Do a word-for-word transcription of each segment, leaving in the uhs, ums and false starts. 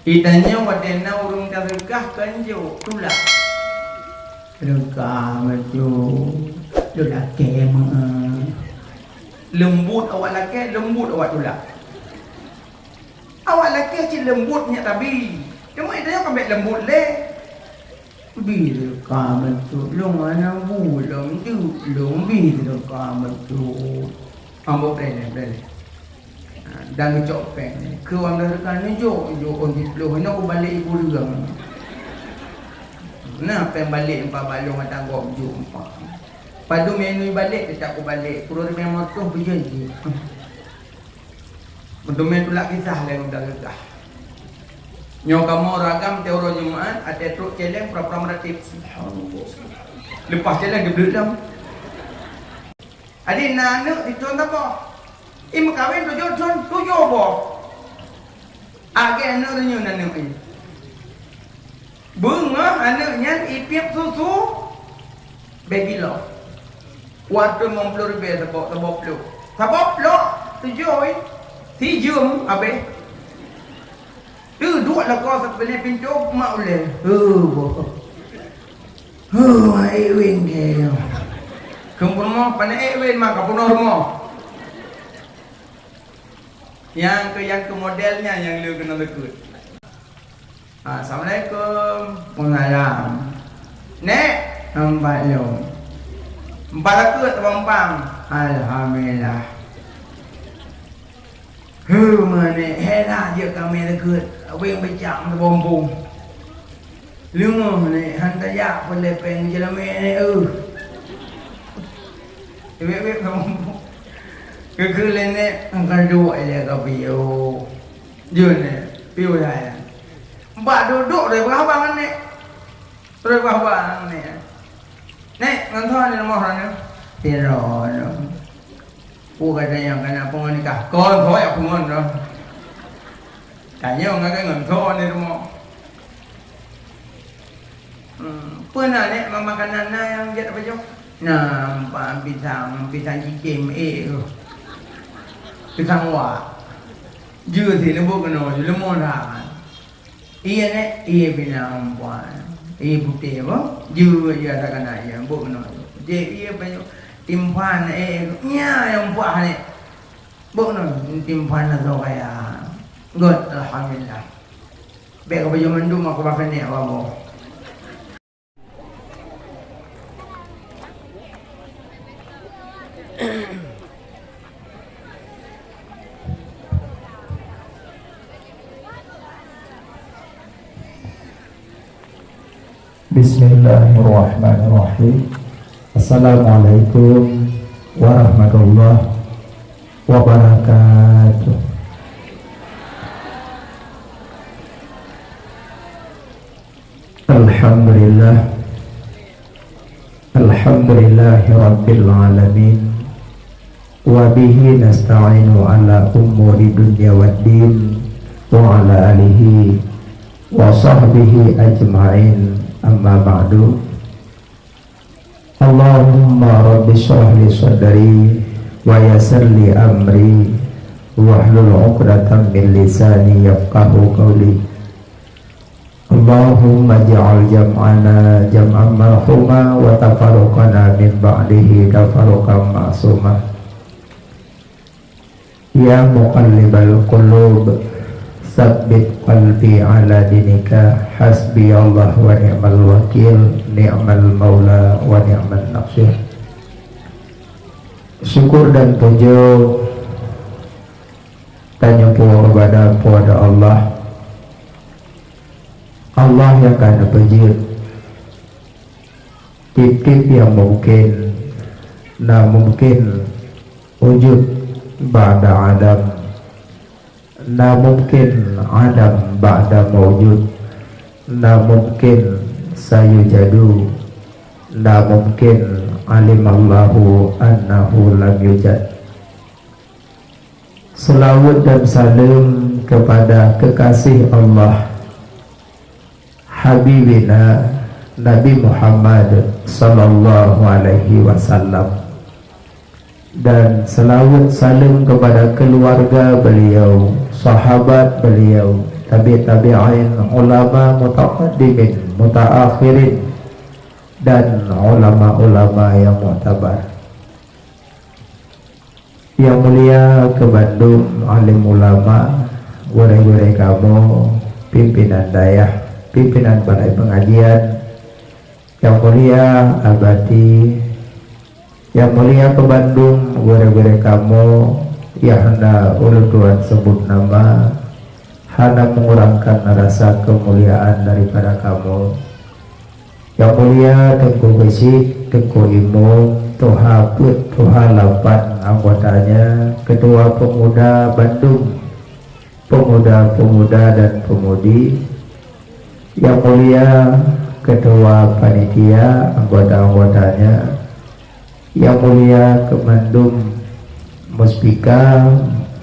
Itanyoe watée na ureuëng taseukah kon jok tulak. Seukah meucue, lôn lakée meu'ah. Leumbut awak lakée, leumbut awak tulak. Awak lakée cit leumbut nyak tabi. Cuma itanyoe ka bék leumbut lé. Bi seukah meucue, lôn hana bu lom teuk, lôn bi seukah meucue. Ambo preh nyan, preh nyan. Ha, dan geucok péng. Keu wang dah dekat ni, jok, jok, oh, di ploh. Inoe kubalek ibu reueng. Nah, péng balek empat balong atang gop jok empat. Padum yang nui balek, tetap kubalek. Puluh ribu yang motoh bejai je. Untuk main tulak kisah lain udah gagah. Nyoe kamoe ragam teuh uroe Jumaat, até trok celeng pura-pura meuratéb. Subhanallah. Leupah celeng geubleut lom. Adi na aneuk di thon saboh. I meukawen tujoh thon, tujoh boh. Agée aneuk reunyeun aneuk nyan. Beungoh aneuk nyan ipiep susu baby love. Watée limong ploh ribée saboh, saboh ploh. Saboh ploh, tujoh, eh. Sijeuem abéh. Teuduek lakoe sapeulé pintoe mak ulée. Huh, boh. Huh, Edwin keu. Keu peurumoh, pane Edwin mah ka peunoh rumoh. Nyang keu, nyang keu model nyan nyang lé keunoe teukeut. Assalamualaikum. Waalaikumsalam. Nek, nampak lom. Empat lakeut teubang-bang. Alhamdulillah. Heu, meunek, heran jeuet kami teukeut. Weng becak meubompong. Leungoh nek, han tajak peulepeng jeulamek nek, euh. Wek-wek ka mampu. Keu-keu lé nek, angkat duek ilée ka piôh. Jeuet nek, piôh dah nyan. Bak duek-duek lé beuhabang nek. Terus beuhabang nek. Nek, ngon soe ni rumoh droeneuh? Sidroe nyoe. Peue gata nyang kana peungon nikah? Kon soe nyang peungon droe. Tanyoe ngon, ngon soe ni rumoh. Hmm, peue na nek ma-, makanan na nyang jeuet tapajoh? Na, empat pisang, pisang cicém, ék tu. Pisang wak. Jeuet si leumbot keunoe, leumo that. Ié nek, ié pinang puan. Ié putéh apa? Jeuet je takana ié, bok keunoe. Jeuet ié pajoh. Timphan, ék, nya nyang puah nek. Bok keunoe, timphan na soe kaya. Göt, alhamdulillah. Bék ka pajoh mandum aku bakeunek awak boh. Bismillahirrahmanirrahim. Assalamualaikum warahmatullahi wabarakatuh. Alhamdulillah. Alhamdulillahirabbil alamin. Wa bihi nasta'inu ala umuri dunya waddin. Wa ala alihi wa sahbihi ajma'in. Amma ba'du. Allahumma rabbi shrah li sadri wa yassir li amri wahlul 'uqdatam min lisani yafqahu qawli. Allahumma ij'al jam'ana jam'an marhuma wa tafarruqana min ba'dihi tafarruqan ma'suma. Ya muqallibal qulub, tsabbit qalbi ala dinika. Hasbiyallah wa ni'mal wakil, ni'mal maula wa ni'man nasir. Syukur dan puja tanyoe puwoe keupada Po teu Allah. Allah nyang ka neupeujeuet tieb-tieb nyang mungken, na mungken wujud ba'da adam, na mungken adam ba'da maujud, na mungken sayujadu, na mungken alimallahu annahu lam yujad. Seulaweuet dan saleuem keupada keukasih Allah, Habibina Nabi Muhammad sallallahu alaihi wasallam, dan seulaweuet saleuem keupada keuluwarga beuliau, sahabat beuliau, tabi' tabi'in, ulama mutaqaddimin, mutaakhirin, dan ulama-ulama yang muktabar. Yang mulia keu bandum alim ulama, gurée-gurée kamoe, pimpinan dayah, pimpinan balai pengajian, yang mulia Abati, yang mulia keu bandum gurée-gurée kamoe, nyang hana ulôn tuan sebut nama, hana mengurangkan rasa kemuliaan daripada kamoe. Yang mulia Teungku Geuchik, Teungku Imum, tuha peuet, tuha lapan anggotanya, ketua pemuda bandum, pemuda-pemuda dan pemudi, yang mulia ketua panitia, anggota-anggotanya, yang mulia keumandum muspika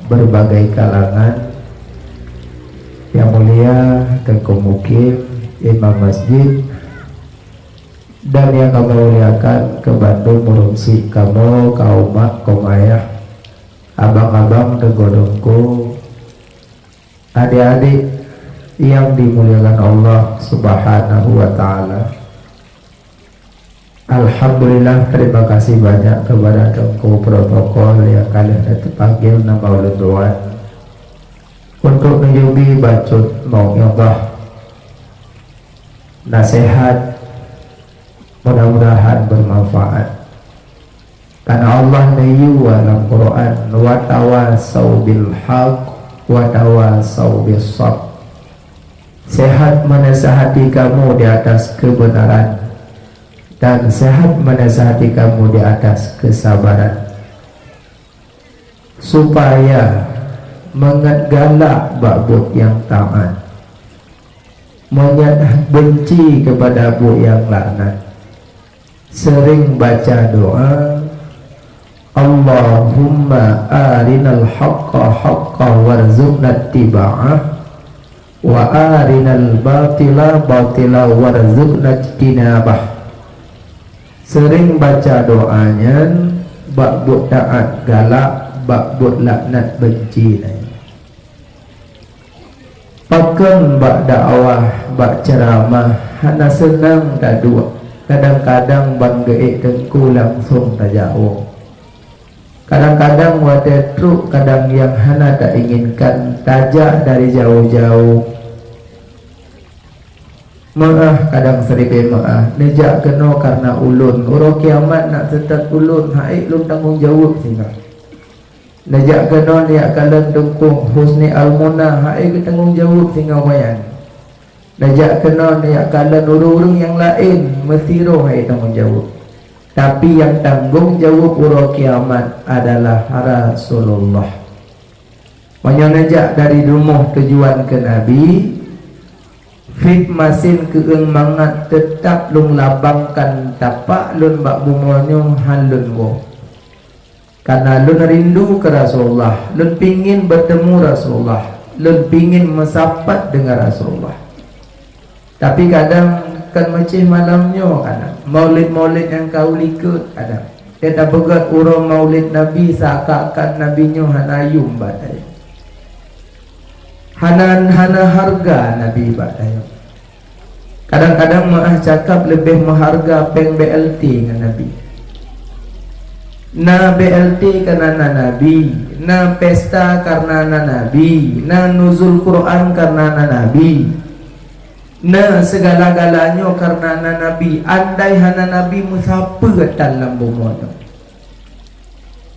berbagai kalangan, yang mulia Teungku Mukim, imam masjid, dan yang kami muliakan keubandum ureueng syiek kamoe, kaum mak, kaum ayah, abang-abang, teungku-teungku, adik-adik yang dimuliakan Allah Subhanahu wa Ta'ala. Alhamdulillah, terima kasih banyak kepada teungku protokol yang ka lheueh teupanggil nama ulôn tuan untuk neujubi bacut mau'izah, nasihat, mudah-mudahan bermanfaat. Karena Allah neuyue lam Quran, "Wa tawasau bil haq, wa tawasau bis sabr." Sehat menasihati kamu di atas kebenaran, dan sehat menasihati kamu di atas kesabaran. Supaya mangat galak bak buet nyang taát, mangat benci kepada buet nyang laknat. Sering baca doa, "Allahumma arinal haqqa haqqa warzuqna ittiba'ah, wa arinal batila batila warzuqna ijtinabah." Sering baca doa nyan bak buet taát galak, bak buet laknat benci nyan. Pakon bak dakwah, bak ceuramah hana seunang taduek, kadang-kadang ban geuék teungku langsong tajak woe. Kadang-kadang watée trok kadang nyang hana tainginkan tajak dari jauh-jauh. Meu'ah kadang siribée meu'ah, neujak keunoe kareuna ulôn, uroe kiamat nak seutôt ulôn, han ék lôn tanggong jaweueb singoh. Neujak keunoe neujak kalon Teungku Husni Almuna, han ék geutanggong jaweueb singoh nyan. Neujak keunoe neujak kalon ureuëng-ureuëng nyang laén, meusidroe han ék tanggong jaweueb. Tapi nyang tanggong jaweueb uroe kiamat adalah Rasulullah. Meunyoe neujak dari rumoh tujuan keu Nabi, fit masin keueung mangat teutap lôn labangkan tapak lôn bak bumoe nyoe han lôn woe. Karena lôn rindu keu Rasulullah, lôn pingin beutemu Rasulullah, lôn pingin meusapat deungon Rasulullah. Tapi kadang kan meucéh malam nyoe kadang, maulid-maulid nyang ka u likot kadang. Teuka beugét uroe maulid Nabi seakan-akan Nabi nyoe hana yum bak tanyoe. Hana, hana hareuga Nabi bak tanyoe. Kadang-kadang meu'ah cakap leubeh meuhareuga péng B L T ngon Nabi. Na B L T kareuna na Nabi, na pesta kareuna na Nabi, na nuzul Quran kareuna na Nabi. Na sigala-gala nyoe kareuna na Nabi. Andai hana Nabi, meusapeue tan lam bumoe nyoe.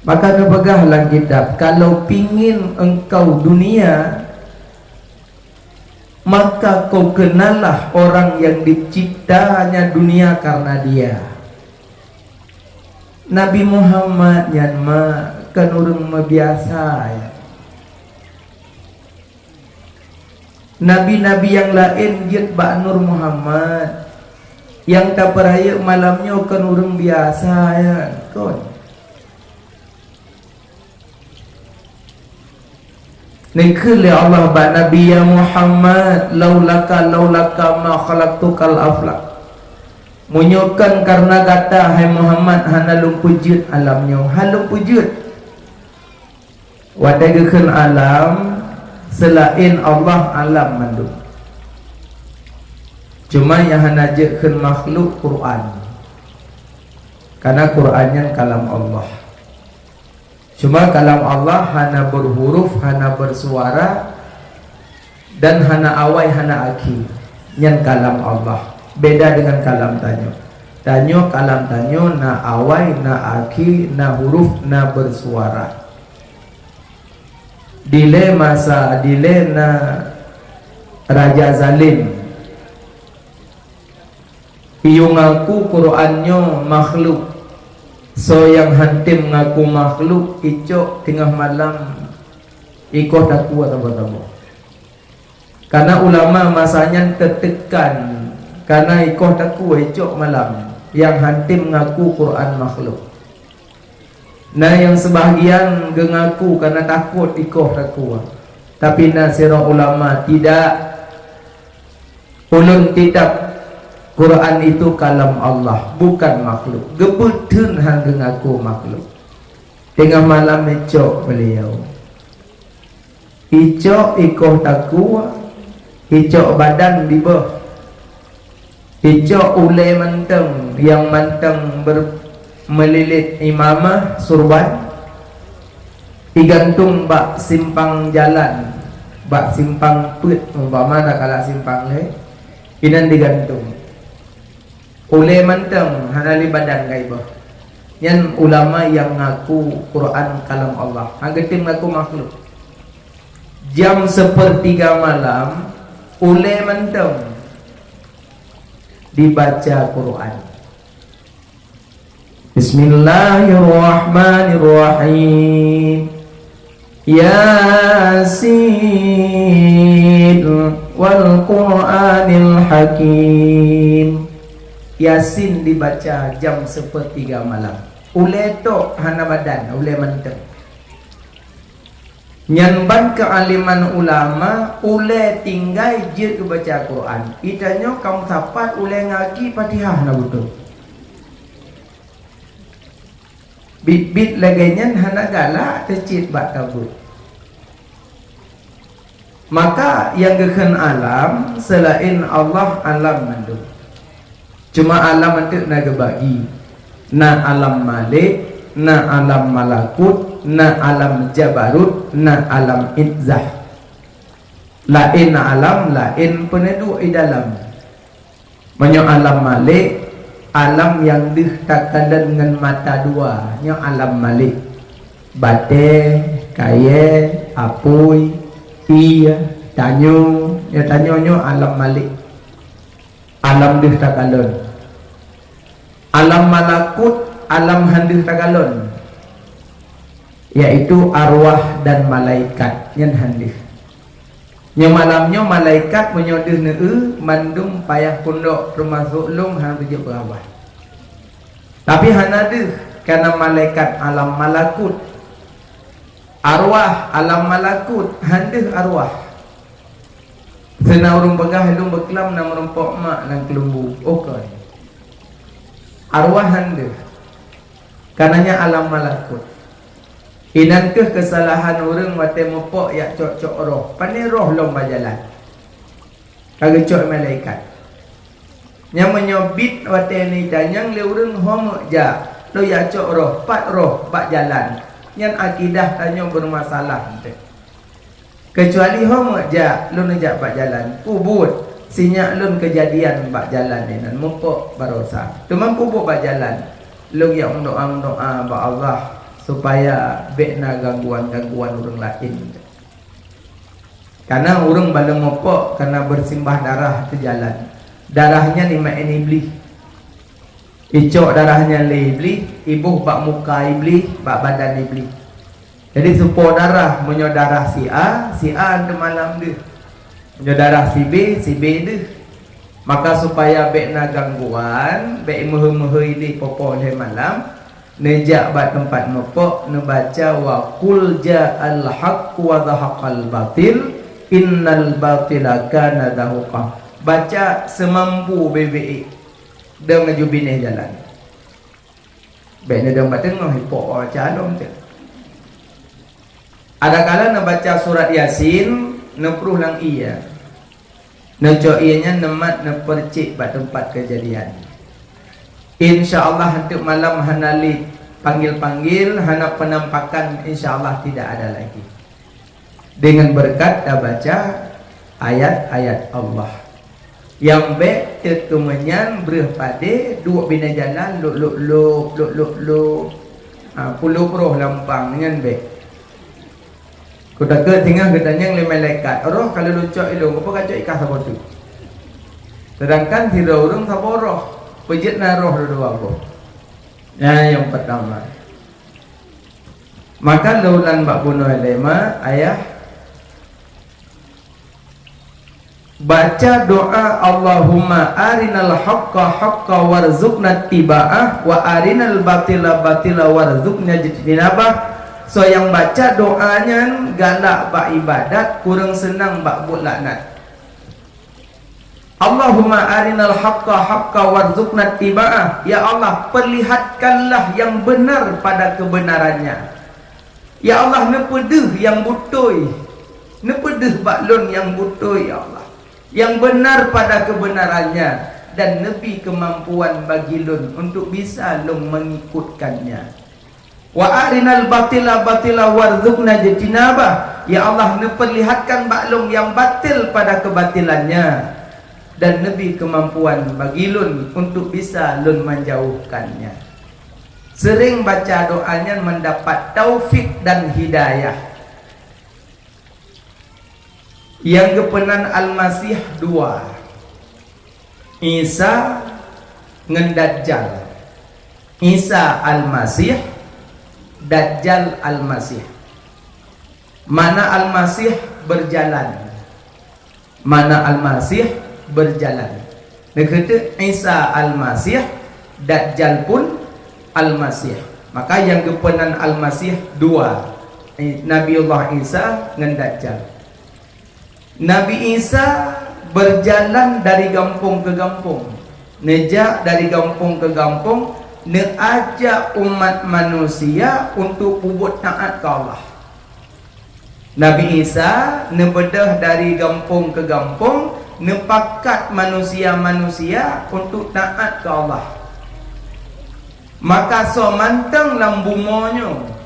Maka neupeugah lam kitab, "Kalau pingin engkau dunia, maka kau kenalah orang yang diciptanya dunia karena dia." Nabi Muhammad nyan mak kon ureuëng meubiasa, ya. Nabi-nabi nyang laén jeuet bak Nur Muhammad. Nyang tapeurayeuk malam nyoe kon ureuëng biasa nyan, kon. Neukheun lé Allah bak Nabi, "Ya Muhammad, laulaka, laulaka ma khalaqtukal aflak." Meunyoe kon kareuna gata, hai Muhammad, hana lôn peujeuet alam nyoe, hana lôn peujeuet. Watée geukheun alam, Seulaén Allah alam mandum. Cuma nyang hana jeuet kheun makhluk Quran. Karena Quran nyan kalam Allah. Cuma kalam Allah hana berhuruf, hana bersuara, dan hana awai, hana akhé. Nyan kalam Allah. Beda dengan kalam tanyoe. Tanyoe, kalam tanyoe na awai, na akhé, na huruf, na bersuara. Dilée masa dilée na raja zalim. Iyue ngaku Quran nyoe makhluk. Soe nyang hantom ngaku makhluk, icok teungoh malam ikoh takue saboh-saboh. Karena ulama masa nyan teutekan, karena ikoh takue icok malam, nyang hantom ngaku Quran makhluk. Na nyang seubahgian geungaku karena takot ikoh takue. Tapi na sidroe ulama, tidak. Ulôn titap Quran itu kalam Allah, bukan makhluk. Geubeuteun han geungaku makhluk. Teungoh malam icok beliau. Icok ikoh takue, icok badan dibeuh. Icok ulée mantong, nyang mantong ber-, meulilit imamah, surban, igantung bak simpang jalan, bak simpang peuet, umpama takalak simpang lhée, inan digantung. Ulée mantong hana lé badan ka ibeuh. Nyan ulama nyang ngaku Quran kalam Allah, han geutem ngaku makhluk. Jam sepertiga malam, ulée mantong dibaca Quran. Bismillahirrahmanirrahim. Yasin wal Qur'anil Hakim. Yasin dibaca jam sepertiga malam. Ulée tok hana badan, ulée mantong. Nyan ban keualiman ulama, ulée tinggai jeuet geubaca Quran. Itanyoe kaum sapat ulée ngaji Fatihah na beutôi. Bit-bit lagée nyan hana galak teucit bak tabeuet. Maka nyang geukheun alam seulaén Allah alam mandum. Cuma alam anteuk na geubagi, na alam Malik, na alam Malakut, na alam Jabarut, na alam Izzah. Laén alam, laén peuneuduek di dalam. Meunyoe alam Malik, alam nyang deuh takalon ngon mata dua, nyoe alam Malik. Batée, kayée, apui, ié, tanyoe, nyoe tanyoe nyoe alam Malik. Alam deuh takalon. Alam malakut, alam han deuh takalon, yaitu arwah dan malaikat, nyan han deuh. Nyoe malam nyoe malaikat meunyoe deuh neueu, mandum payah pundok teumasok lôn han beujeuet beurabah. Tapi hana deuh, kana malaikat alam malakut. Arwah alam malakut, han deuh arwah. Seuna ureuëng peugah lôn beuklam na meurumpok mak lam keulumbu. Oh kon. Arwah han deuh. Kareuna nyan alam malakut. Inan kheueh keusalahan ureuëng watée meupok jak cok-cok roh. Pane roh lom bak jalan. Ka geucok malaikat. Nyang meunyoe bit watée neutanyong lé ureuëng ho meuk jak, lôn jak cok roh, pat roh bak jalan. Nyan akidah tanyoe beureumasalah teuh. Keucuali ho meuk jak, lôn jak bak jalan, peubuet, sinyak lôn keujadian bak jalan inan meupok baroesa. Teuma peubuet bak jalan, lôn jak meudoá-meudoá bak Allah supaya bék na gangguan-gangguan ureuëng laén. Kareuna ureuëng ban lôn meupok kareuna beusimbah darah teuh jalan. Darah nyan imaén Iblih. Icok darah nyan lé Iblih, iboh bak muka Iblih, bak badan Iblih. Jadi seupôt darah, meunyoe darah si A, si A teumalam deuh. Meunyoe darah si B, si B deuh. Maka supaya bék na gangguan, bék meuhôi-meuhôi lé poh-poh lhée malam, neujak bak teumpat meupok, neubaca, "Wa qul ja'al haqq wa zahaqal batil, innal batila kana zahuqa." Baca seumampu beubiet. Dong laju binéh jalan. Bék neudong bak teungoh, ipok baca lom teuh. Adakala neubaca surat Yasin, Neuprôh lam ié. Neucok ié nyan neumat neupeurcék bak teumpat keujadian. Insya Allah, hanteuk malam hana lé panggil-panggil, hana penampakan, insya Allah tidak ada lagi. Dengan berkat tabaca ayat-ayat Allah. Nyang bék teukeumeunyang breuh padé duek bina jalan, lôk-lôk-lôk, lôk-lôk-lôk. Ha, puluh roh lampang nyan bék. Kutakot singoh geutanyong lé malaikat, "Roh ka lôn cok ilôn, peue ka cok i kah saboh teuk?" Sedangkan sidroe ureuëng saboh roh, peue jeuet na roh dua-dua boh. Nyan nyang peutama. Maka lôn lan bak bunoe lé ma ayah baca doa, "Allahumma arinal haqqa haqqa warzuqna tiba'ah, wa arinal batila batila warzuqna jtinabah." Soe nyang baca doa nyan galak bak iébadat, kureueng seunang bak buet laknat. "Allahumma arinal haqqa haqqa warzuqna tiba'ah." Ya Allah, perlihatkanlah yang benar pada kebenarannya. Ya Allah, neupeudeuh nyang beutôi. Neupeudeuh bak lôn nyang beutôi, ya Allah. Yang benar pada kebenarannya, dan neubri keumampuan bagi lôn untuk bisa lôn mengikutkannya. "Wa arinal batila batila warzuqna jtinabah." Ya Allah, neupeurlihatkan bak lôn nyang batil pada keubatilannya, dan neubri keumampuan bagi lôn untuk bisa lôn menjauhkannya. Seuréng baca doa nyan mendapat taufik dan hidayah. Nyang geupeunan Almasih dua, Isa ngon Dajjal. Isa Almasih, Dajjal Almasih. Makna Almasih berjalan. Makna Almasih berjalan. Neukheun teuk Isa Almasih, Dajjal pun Almasih. Maka nyang geupeunan Almasih dua, Nabiullah Isa ngon Dajjal. Nabi Isa berjalan dari gampông ke gampông. Neujak dari gampông ke gampông, neuajak umat manusia untuk peubuet taat keu Allah. Nabi Isa neubeudôh dari gampông ke gampông, neupakat manusia-manusia untuk taat keu Allah. Maka soe mantong lam bumoe nyoe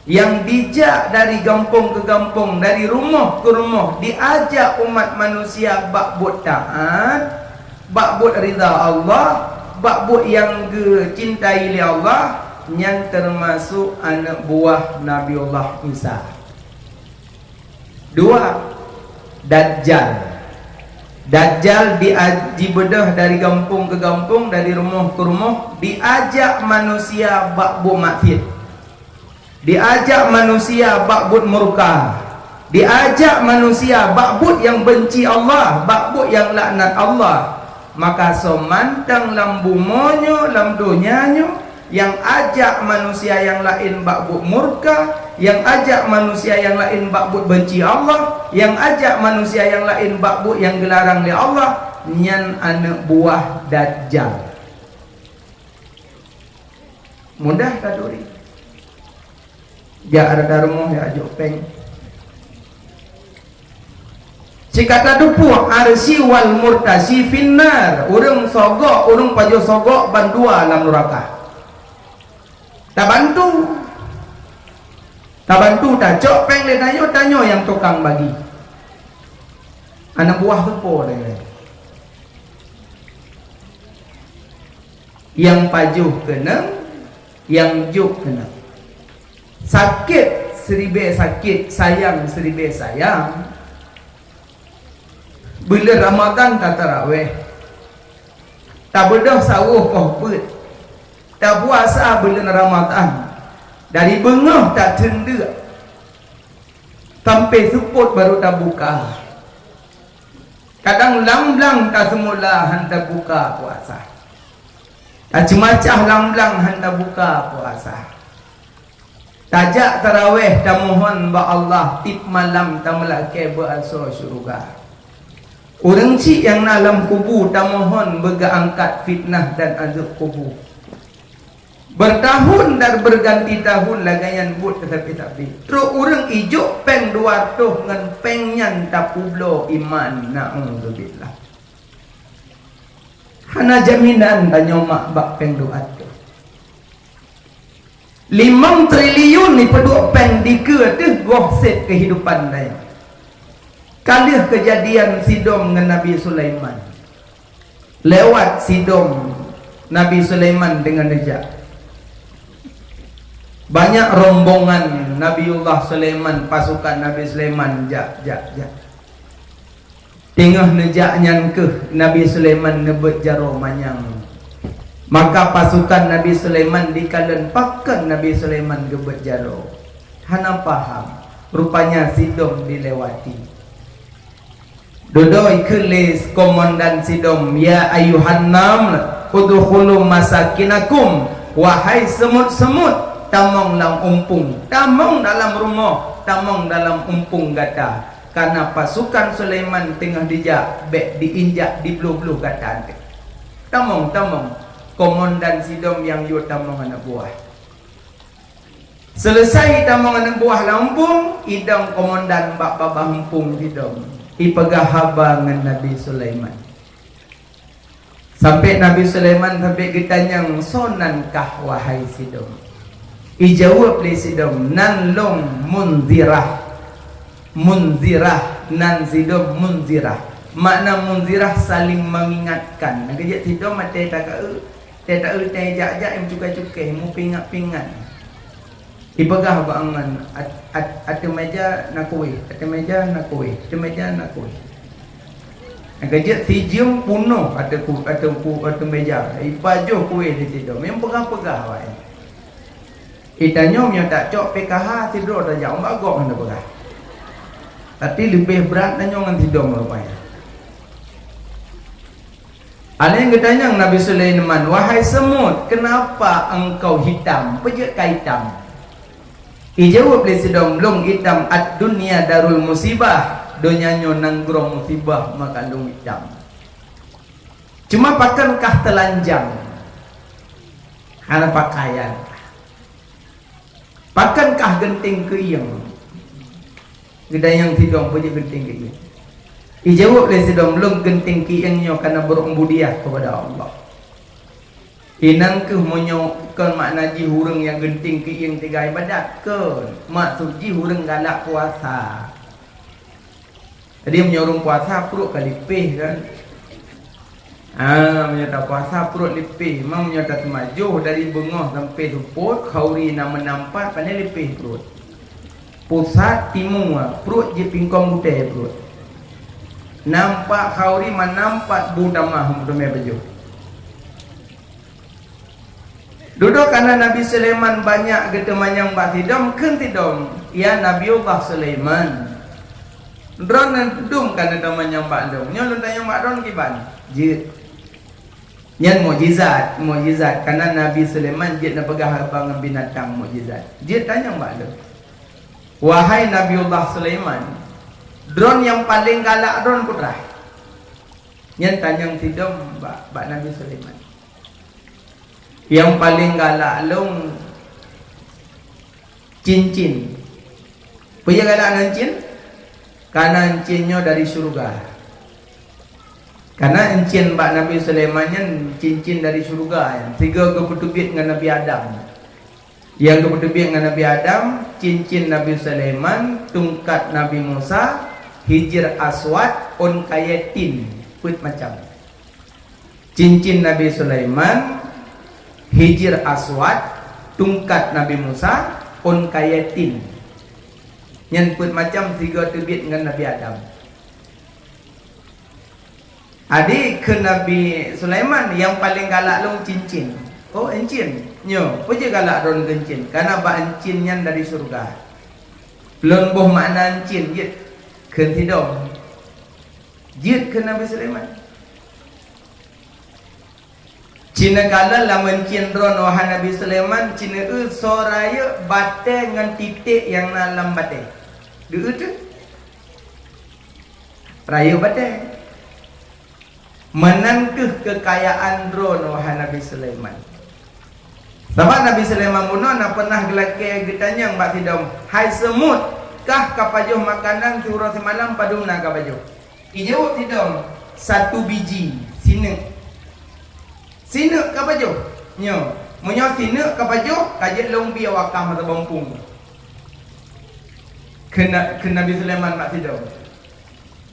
nyang dijak dari gampông ke gampông, dari rumoh ke rumoh, diajak umat manusia bak buet taat, bak buet ridha Allah, bak buet nyang geucintai lé Allah, nyan teumasok aneuk buah Nabiullah Isa. Dua, Dajjal. Dajjal dia-, jibeudôh dari gampông ke gampông, dari rumoh ke rumoh, diajak manusia bak buet maksiet. Diajak manusia bak buet murka. Diajak manusia bak buet nyang benci Allah, bak buet nyang laknat Allah. Maka soe mantong lam bumoe nyoe, lam donya nyoe, nyang ajak manusia nyang laén bak buet murka, nyang ajak manusia nyang laén bak buet benci Allah, nyang ajak manusia nyang laén bak buet nyang geularang lé Allah, nyan aneuk buah Dajjal. Mudah taturi. Jak rata rumoh, jak jok péng. Cit ka tateupeue, "Arsyi wal murtasyi finnar." Ureuëng sogok, ureuëng pajoh sogok bandua lam nuraka. Tabantu. Tabantu tacok péng lé tanyoe, tanyoe nyang tukang bagi. Aneuk buah teupo lé. Nyang pajoh keuneuk, nyang jok keuneuk. Sakét siribée sakét, sayang siribée sayang. Buleuen Ramadhan tatarawéh, tabeudôh sawoh poh peuet, tapuasa buleuen Ramadhan, dari beungoh tateundeuk sampai seupôt baru tabuka. Kadang lam blang taseumula han tabuka puasa. Taceumacah lam blang han tabuka puasa. Tajak tarawéh tamohon bak Allah, tiep malam tameulakée beuasoe syeuruga. Ureuëng chik nyang na lam kubu tamohon beugeuangkat fitnah dan azeueb kubu. Bertahun dan berganti tahun lagèe nyan buet teusabe-sabe. Trok ureueng ijok péng dua reutôh ngon péng nyan tapeubloe iman. Na'udzubillah. Hana jaminan tanyoe mak bak péng dua reutôh. Limong triliun ipeuduek péng dikeue teuh goh sép keuhidupan tanyoe. Ka lheueh keujadian Sidom ngon Nabi Sulaiman. Lewat Sidom, Nabi Sulaiman deungon neujak. Banyak rombongan Nabiullah Sulaiman, pasukan Nabi Sulaiman jak, jak, jak. Teungoh neujak nyan keuh Nabi Sulaiman neubeuet jaroe manyang. Maka pasukan Nabi Sulaiman dikalon pakon Nabi Sulaiman geubeuet jaroe. Hana paham. Rupanya Sidom dilewati. Dudoe kheun lé komandan Sidom, "Ya ayyuhan naml, udkhulu masakinakum, wahai semut-semut, tamong lam umpung, tamong dalam rumoh, tamong dalam umpung gata. Karena pasukan Sulaiman teungoh dijak, bèk diinjak, dibloh-bloh gata." Tamong, tamong, komandan Sidom nyang yue tamong aneuk buah. Seuleusai tamong aneuk buah lam umpung, idong komandan bak babah umpung Sidom, ipeugah haba ngon Nabi Sulaiman. Sampai Nabi Sulaiman sampai geutanyong, "Soe nan kah, wahai Sidom?" Ijaweueb lé Sidom, "Nan lôn Munzirah." Munzirah, nan Sidom Munzirah. Makna Munzirah, saling mengingatkan. Nyang keujeuet Sidom até takeue, até takeue, até jak-jak, meucukai-cukai, meupingat-pingat. Ipeugah bak angan, at-, at-, ateueh meja na kueh, ateueh meja na kueh, ateueh meja na kueh. Nyang keujeuet sijeuem punoh ateueh ku-, ateueh ku-, ateueh meja, ipajoh kueh di Sidom. Nyang peugah-peugah awaknyan. Di tanyoe meunyoe tacok P K H sidroe tajak umbak gob hana peugah. Tapi leubeh brat tanyoe ngon Sidom rupanya. Alèh geutanyong Nabi Sulaiman, "Wahai semut, kenapa engkau hitam? Peue jeuet ka hitam?" Ijaweueb lé Sidom, "Lôn hitam, ad-dunya darul musibah, donya nyoe nanggroe musibah, maka lôn hitam. Cuma pakon kah teulanjang, hana pakaian. Pakon kah geunteng keuieng?" Geutanyong Sidom, "Peue jeuet geunteng keuieng?" Ijaweueb lé Sidom, "Lôn geunteng keuieng nyoe karena beureu'ubudiah kepada Allah." Inan keuh meunyoe kon makna jih ureueng nyang geunteng keuieng teuga ibadat, kon. Maksud jih ureueng galak puasa. Jadi meunyoe ureueng puasa pruet ka lipéh kan. Ah, meunyoe tapuasa pruet lipéh, memang meunyoe taseumajoh dari beungoh sampai seupôt, khauri na meunan pat, pané lipéh pruet. Pusat timu, pruet jipingkong gutèe pruet. Nampak khauri meunan pat bu tamah meuteumé pajoh. Dudoe kana Nabi Sulaiman banyak geuteumanyong bak Sidom, kheun Sidom, "Ya Nabiullah Sulaiman, droeneuh dum kana teumanyong bak lôn, nyoe lôn tanyong bak droeneuh kiban?" Jeuet. Nyan mukjizat, mukjizat, kana Nabi Sulaiman jeuet neupeugah haba ngon binatang mukjizat. Jeuet tanyong bak lôn. "Wahai Nabiullah Sulaiman, droeneuh nyang paleng galak droeneuh peue teuma?" Nyan tanyong Sidom bak, bak Nabi Sulaiman. "Nyang paleng galak lôn cincin." Peue nyang galak ngon cincin? Kana cincin nyoe dari syeuruga. Kana cincin bak Nabi Sulaiman nyan cincin dari syeuruga nyan, sigoe geupeuteubiet ngon Nabi Adam. Nyang geupeuteubiet ngon Nabi Adam, cincin Nabi Sulaiman, tungkat Nabi Musa, Hijr Aswad, ôn kayèe tin, peuet macam. Cincin Nabi Sulaiman, Hijr Aswad, tungkat Nabi Musa, ôn kayèe tin. Nyan peuet macam sigoe teubiet ngon Nabi Adam. Jadi kheun Nabi Sulaiman, "Nyang paleng galak lôn cincin." "Oh, cincin. Nyoe, peue jeuet galak droeneuh keu cincin? Kana bak cincin nyan dari syeuruga." "Lôn boh makna cincin jeuet," kheun Sidom. Jeuet kheun Nabi Sulaiman. Ci neukalon lam cincin droeneuh, wahai Nabi Sulaiman, ci neueu soe rayeuk batèe ngon titek nyang na lam batèe. Deueu teuh? Rayeuk batèe. Meunan keuh keukayaan droeneuh, wahai Nabi Sulaiman. Sabab Nabi Sulaiman bunoe na pernah geulakée geutanyong bak sidom, "Hai seumut, kah ka pajoh makanan siuroe simalam padum na ka pajoh?" Ijaweueb sidom, "Satu biji, sineuk." "Sineuk ka pajoh?" "Nyoe, meunyoe sineuk ka pajoh, ka jeuet lôn bi awak kah mata bompung." Kheun, kheun Nabi Sulaiman bak sidom.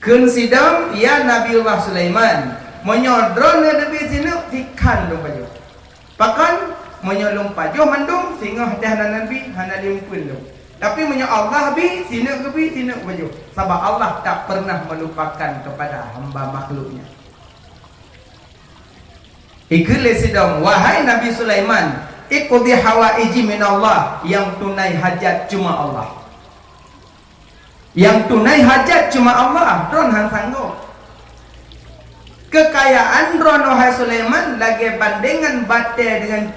Kheun sidom, "Ya Nabiullah Sulaiman, meunyoe droeneuh neubi sineuk, sikhan lôn pajoh. Pakon, meunyoe lôn pajoh mandum, singoh teuh hana nabi, hana lé eumpeuen lôn. Tapi meunyoe Allah bi, sineuk geubi, sineuk pajoh. Sabab Allah tak pernah melupakan kepada hamba makhluk-Nya." Ikheun lé sidom, "Wahai Nabi Sulaiman, iqdi hawaiji minallah, nyang tunai hajat cuma Allah." Nyang tunai hajat cuma Allah, droen han sanggob. Keukayaan droen, wahai Sulaiman, lagée bandengan batée deungon,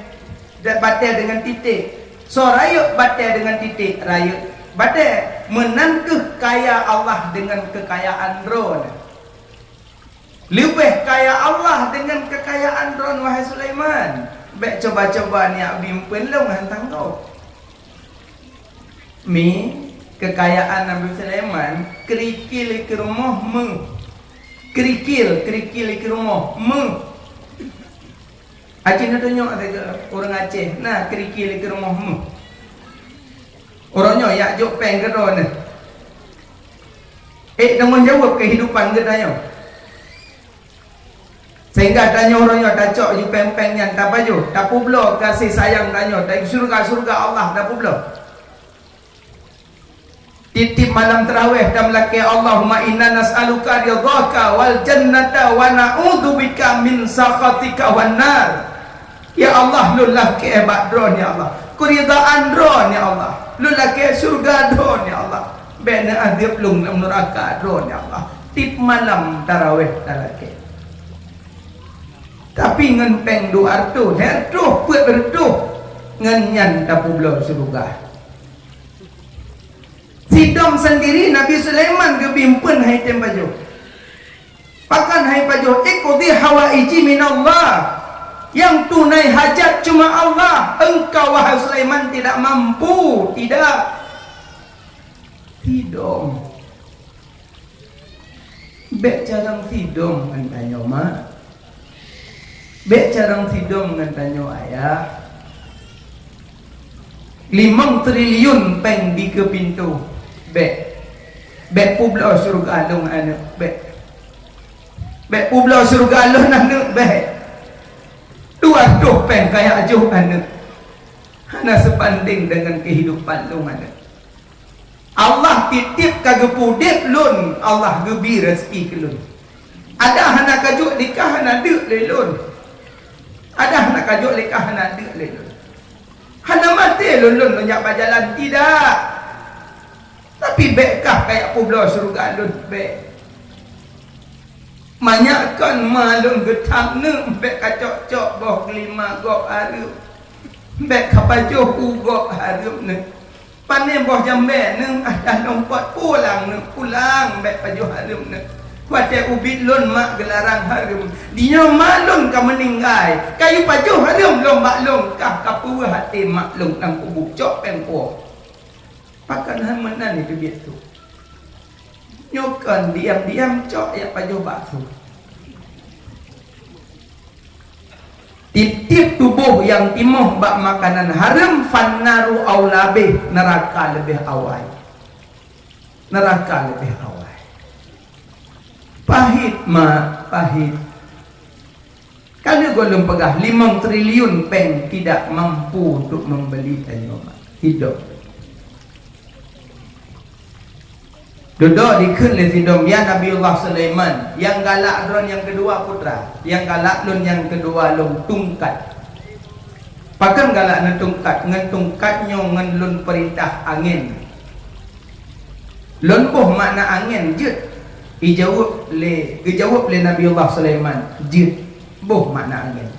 batée deungon titék. Soe rayeuk batée deungon titék, rayeuk batée. Meunan kheueh kaya Allah deungon keukayaan droen. Leubeh kaya Allah deungon keukayaan droen, wahai Sulaiman. Bék cuba-cuba neujak bi eumpeuen lôn han sanggob. Mi, keukayaan Nabi Sulaiman, keurikil keu rumoh meuh. Keurikil, keurikil keu rumoh meuh. Aci neutunyok lagée ureuëng Aceh, na keurikil keu rumoh meuh. Uroe nyoe jak jok péng keu droeneuh. Ék tanggung jaweueb keuhidupan geutanyoe. Sehingga tanyoe uroe nyoe tacok ju péng-péng nyan tapajoh, tapeubloe kasih sayang tanyoe, dari syeuruga-syeuruga Allah tapeubloe. Tieb-tieb malam tarawih tameulakée, "Allahumma inna nas'aluka ridhaka wal jannata wa na'udzubika min sakhatika wan nar." Ya Allah, lôn lakée bak Droen, ya Allah. Keuridaan Droen, ya Allah. Lôn lakée syeuruga Droen, ya Allah. Bék neuazeueb lôn lam neuraka Droen, ya Allah. Tieb malam tarawih talakée. Tapi ngon péng dua reutôh, lhée reutôh, peuet reutôh, ngon nyan tapeubloe syeuruga. Sidom sendiri Nabi Sulaiman geubi eumpeuen han item pajoh. Pakon han ipajoh, "Iqdi hawaiji minallah." Nyang tunai hajat cuma Allah. Engkau, wahai Sulaiman, tidak mampu, tidak. Sidom. Bék carông sidom ngon tanyoe mak. Bék carông sidom ngon tanyoe ayah. Limong triliun péng di keu pintoe. Bék. Bék peubloe syeuruga lôn aneuëk. Bék. Bék peubloe syeuruga lôn aneuëk. Bék. Dua reutôh péng kajak joh aneuëk. Hana seubandéng deungon keuhidupan lôn aneuëk. Allah tieb-tieb ka geupeu udeb lôn, Allah geubi raseuki keu lôn. Adak hana kajok lé kah hana deuk lé lôn. Adak hana kajok lé kah hana deuk lé lôn. Hana maté lôn, lôn neujak bak jalan, tidak. Tapi bék kah kajak peubloe syeuruga lôn, bék. Manyak kon ma lôn geutham neuk, bék kacok-cok boh geulima gob hareuem. Bék kapajoh u gob hareuem neuk. Pané boh jambée neuk, adak lôn pot pulang neuk, pulang bék pajoh hareuem neuk. Watée ubit lôn mak geularang hareuem. Di nyoe ma lôn ka meuninggai, kayue pajoh hareuem lôn bak lôn, kah kapeuweuh até mak lôn lam kubu, cok péng puwoe. Pakon han meunan itu biet tu. Nyoe kon diam-diam cok jak pajoh bakso. Tieb-tieb tuboh nyang timoh bak makanan hareuem, fannaru aula bih, neuraka leubeh awai. Neuraka leubeh awai. Pahit, mak, pahit. Ka lheueh gohlom peugah, limong triliun péng tidak mampu untuk membeli tanyoe mak. Hidup. Dudoe dikheun lé sidom, "Ya Nabiullah Sulaiman, nyang galak droen nyang keudua putra, nyang galak lôn nyang keudua lôn tungkat." Pakon galak neutungkat? "Ngon tungkat nyoe ngon lôn peurintah angén." "Lôn boh makna angén jeuet?" Ijaweueb lé, geujaweueb lé Nabiullah Sulaiman, "Jeuet, boh makna angén."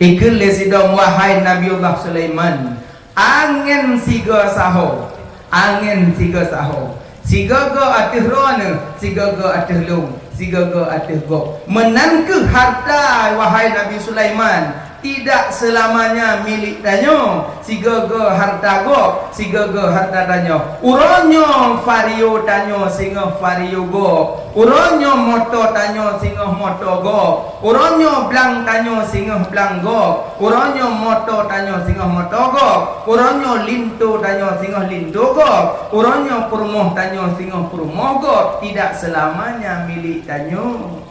Ikheun lé sidom, "Wahai Nabiullah Sulaiman, angén sigoe saho, angén sigoe saho, sigoe-goe ateueh droeneuh, sigoe-goe ateueh lôn, sigoe-goe ateueh gob. Meunan kheueh hareuta, wahai Nabi Sulaiman, Tidak selamanya milik tanyoe, sigoe-goe harta gob, sigoe-goe harta tanyoe. Uroe nyoe vario tanyoe singoh vario gob. Uroe nyoe moto tanyoe singoh moto gob. Uroe nyoe blang tanyoe singoh blang gob. Uroe nyoe moto tanyoe singoh moto gob. Uroe nyoe linto tanyoe singoh linto gob. Uroe nyoe peurumoh tanyoe singoh peurumoh gob. Tidak selamanya milik tanyoe.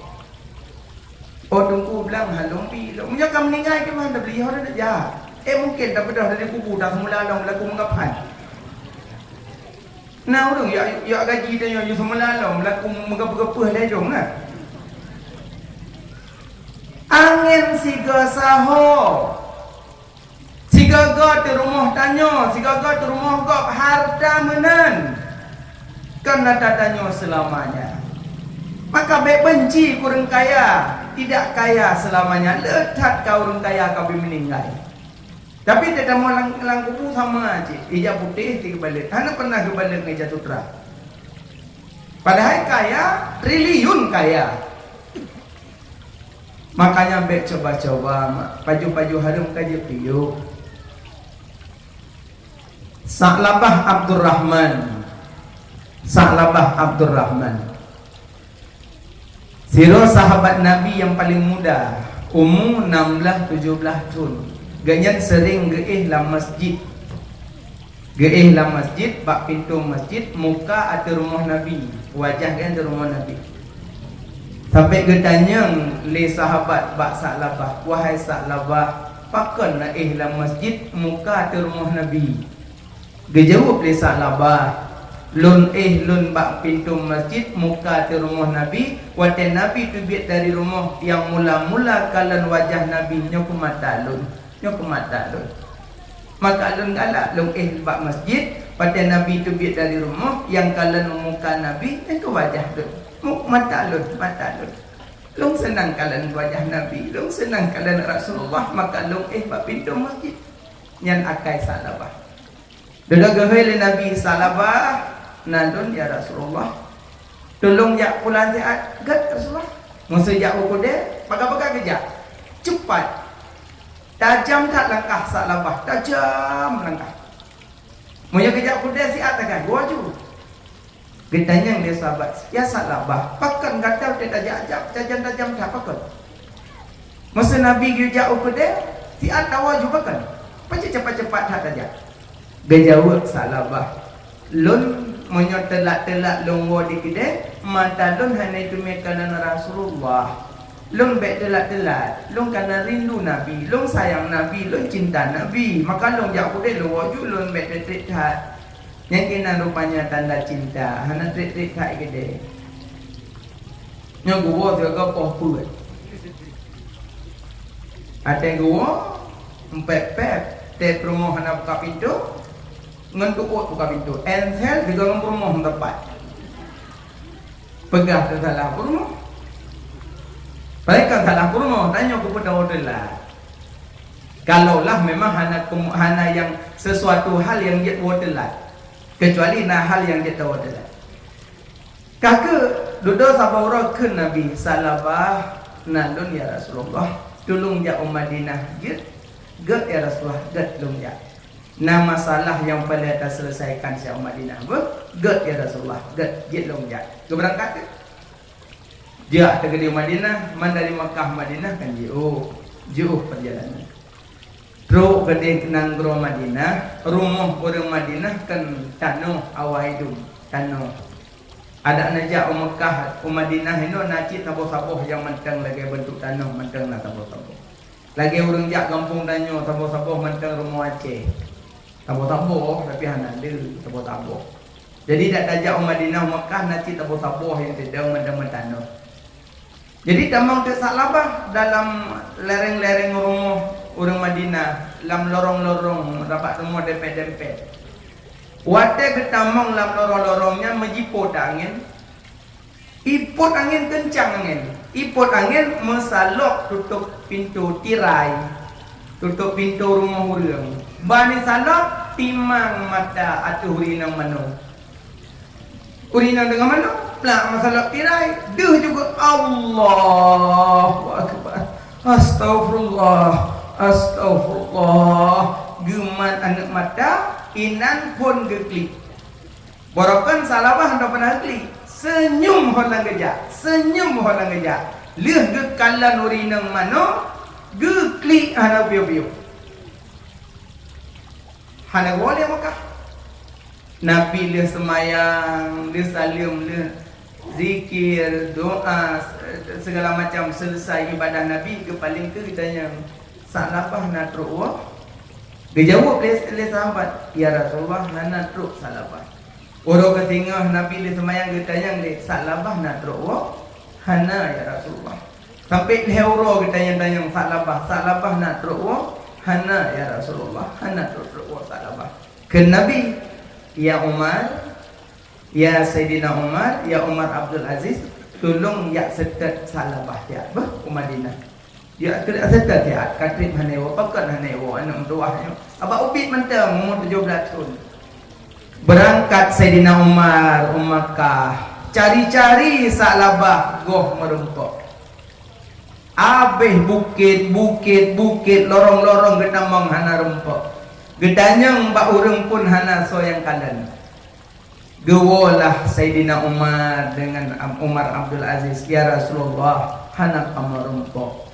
Oh, Teungku, blang han lôn bi lôn. Meunyoe ka meuninggai, keumahan tabeudôh, hana jak. Eh, mungken tabeudôh dari kubu, taseumeula lom lagu meugaphan. Na ureueng jak, jak gaji tanyoe, jiseumeula lom lagu meugeupeuh-geupeuh lé dong na. Angén sigoe saho. Sigoe-goe teurumoh tanyoe, sigoe-goe teurumoh gob, harta meunan kon ata tanyoe seulamanya. Maka bék beunci keu ureueng kaya, tidak kaya seulamanya. Le that ka ureueng kaya ka bi meuninggai. Tapi teutamong lam, lam kubu sama cit, ija putéh ti geubalek. Hana pernah geubalek ngon ija sutra. Padahai kaya, triliun kaya. Makanya bék coba-coba, mak, pajoh-pajoh hareuem ka jipiôh. Sa'labah Abdurrahman. Sa'labah Abdurrahman. Sidroe sahabat Nabi nyang paleng muda, umu nam blaih tujoh blaih thon. Gobnyan seuring geuéh lam masjid. Geuéh lam masjid, bak pintoe masjid, muka ateueh rumoh Nabi, wajah geuh ateueh rumoh Nabi. Sampai geutanyong lé sahabat bak Sa'labah, "Wahai Sa'labah, pakon na éh lam masjid muka ateueh rumoh Nabi?" Geujaweueb lé Sa'labah, "Lôn éh lôn bak pintoe masjid muka ateueh rumoh Nabi, watée Nabi teubiet dari rumoh, nyang mula-mula kalon wajah Nabi nyoe keu mata lôn." Nyoe keu mata lôn. Maka lôn galak lôn éh bak masjid, watée Nabi teubiet dari rumoh, nyang kalon muka Nabi, nyan keu wajah lôn. Mu-, mata lôn, mata lôn. Lôn seunang kalon wajah Nabi, lôn seunang kalon Rasulullah, maka lôn éh bak pintoe masjid. Nyan akai Sa'labah. Dudoe geuhôi lé Nabi, "Sa'labah, na lôn, ya Rasulullah. Tulông jak pulan siat." "Gét, Rasulullah." Meuseu jak u keudè, peugah-peugah geujak. Cepat. Tajam that langkah Sa'labah, tajam langkah. Meunyoe geujak u keudè siat, tagan, laju. Geutanyong lé sahabat, "Ya Sa'labah, pakon gata tajak-jak, tajam-tajam that pakon?" Masa Nabi geujak u keudè, siat tawoe ju pakon? Pakon cepat-cepat that tajak? Geujaweueb Sa'labah, "Lôn meunyoe teulat-teulat lôn woe di keudè, mata lôn hana teumé kalon Rasulullah. Lôn bék teulat-teulat, lôn kana rindu Nabi, lôn sayang Nabi, lôn cinta Nabi. Maka lôn jak u keudè lôn woe ju, lôn bék treb-treb that." Nyang keunan rupanya tanda cinta, hana treb-treb that keudè. Nyoe geuwoe sigoe poh peuet. Watée geuwoe, empet-pet, teuh peurumoh hana buka pintoe, ngon teuôt buka pintoe. Ensel sigoe ngon peurumoh meuteumpat. Peugah teusalah peurumoh. Padahai kon salah peurumoh, tanyoe keupeue tawoe teulat. Kalaulah memang hana kem-, hana nyang sesuatu hal nyang jeuet woe teulat, kecuali na hal nyang jeuet tawoe teulat. Ka keuh, dudoe saboh uroe kheun Nabi, "Sa'labah, na lôn ya Rasulullah, tulông jak u Madinah." "Gét, gét ya Rasulullah, gét lôn jak. Na masalah nyang peureulée taseuleusaikan siat u Madinah." "Beuh, gét ya Rasulullah, gét, jeuet lôn jak." Geubeurangkat keuh. Jak teukeudi Madinah, man dari Makkah Madinah kan jiôh, jiôh peurjalanan. Trok keudeh nanggroe Madinah, rumoh ureuëng Madinah kan tanoh awai dum, tanoh. Adak neujak u Makkah, u Madinah inoe na cit saboh-saboh nyang mantong lagée beuntuk tanoh, mantong na saboh-saboh. Lagée ureuëng jak gampông tanyoe, saboh-saboh mantong rumoh Aceh. Saboh-saboh, tapi hana le, saboh-saboh. Jadi, dak tajak u Madinah, u Makkah, na cit saboh-saboh nyang teudong mantong meutanoh. Jadi, tamong teuk Sa'labah dalam lereng-lereng rumoh ureuëng Madinah, lam lorong-lorong, rabat rumoh dempet-dempet. Watée geutamong lam lorong-lorong nyan, meujipot angén, ipot angén, keuncang angén. Ipot angén meusalok tutôp pintoe tirai, tutôp pintoe rumoh ureuëng. Ban isalok, timang mata ateueh ureuëng inong manoe. Ureuëng inong deungon manoe, plak meusalok tirai, deuh juga, "Allahu Akbar. Astaghfirullah. Astaghfirullah. Geumat aneuk mata, inan phon geuklik. Barokon Sa'labah hana pernah geuklik. Senyum ho lam geujak, senyum ho lam geujak. Lheueh geukalon ureueng inong manok, geuklik hana piôh-piôh. Hana geuwoe lé Mekah. Nabi lheueh seumayang, lheueh saleuem, lheueh zikir, doa, se-, segala macam, selesai ibadah Nabi, geupaleng keu geutanyong, "Sa'labah na trok woe?" Geujaweueb lé, lé sahabat, "Ya Rasulullah, hana trok Sa'labah." Uroe keusingoh Nabi lheueh seumayang geutanyong lé, "Sa'labah na trok woe?" "Hana, ya Rasulullah." Sampai lhèe uroe geutanyong-tanyong Sa'labah, "Sa'labah na trok woe?" "Hana, ya Rasulullah, hana trok-trok woe Sa'labah." Kheun Nabi, "Ya Umar, ya Saidina Umar, ya Umar Abdul Aziz, tulông jak seutôt Sa'labah jak beuh u Madinah." Jak seutôt jak, ka trép hana iwoe, pakon hana iwoe aneuk meutuwah nyoe. Abak ubit mantong, umur tujoh blaih thon. Beurangkat Saidina Umar u Makkah, cari-cari Sa'labah goh meurumpok. Abéh bukét, bukét, bukét, lorong-lorong geutamong hana rumpok. Geutanyong bak ureueng pun hana soe nyang kalon. Geuwoe lah Saidina Umar deungon Am-, Umar Abdul Aziz, "Ya Rasulullah, hana kamoe rumpok."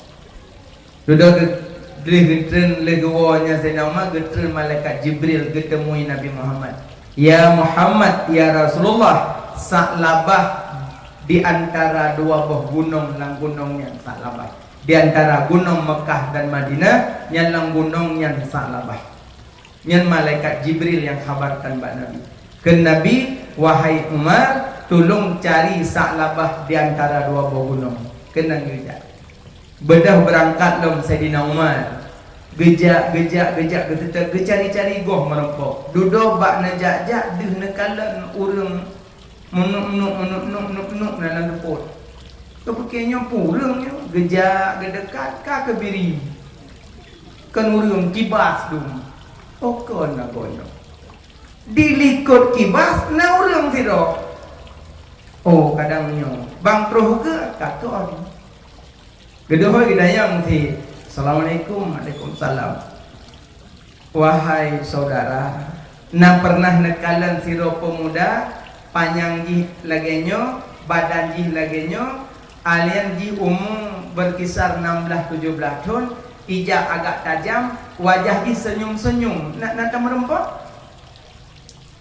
Dudoe geu-, lheueh geutreun, lheueh geuwoe nyan Saidina Umar, geutreun malaikat Jibril geuteumui Nabi Muhammad. "Ya Muhammad, ya Rasulullah, Sa'labah di antara dua boh gunong, lam gunong nyan Sa'labah. Di antara gunong Mekah dan Madinah, nyan lam gunong nyan Sa'labah." Nyan malaikat Jibril nyang khabarkan bak Nabi. Kheun Nabi, "Wahai Umar, tulông cari Sa'labah di antara dua boh gunong." Keunan geujak. Beudôh beurangkat lom Saidina Umar. Geujak, geujak, geujak, geuseutôt, geucari-cari goh meurumpok. Dudoe bak neujak-jak deuh neukalon ureueng meunuk-nuk, meunuk-nuk, meunuk-nuk na lam seupôt. Geupiké nyoe peue ureueng nyoe, geujak, geudeukat, ka keubiri. Kon ureueng, kibas dum. Oh, kon na kon nyoe. Di likot kibas na ureueng sidroe. Oh, kadang nyoe. Bang troh geuh ka kon. Geudeuhôi geutanyong cit. "Assalamualaikum." "Waalaikumsalam." "Wahai saudara, na pernah neukalon sidroe peumuda, panyang jih lagée nyoe, badan jih lagée nyoe, alian jih umu beukisar nam blaih tujoh blaih thon, ija agak tajam, wajah jih seunyum-seunyum, na, na tameurumpok?"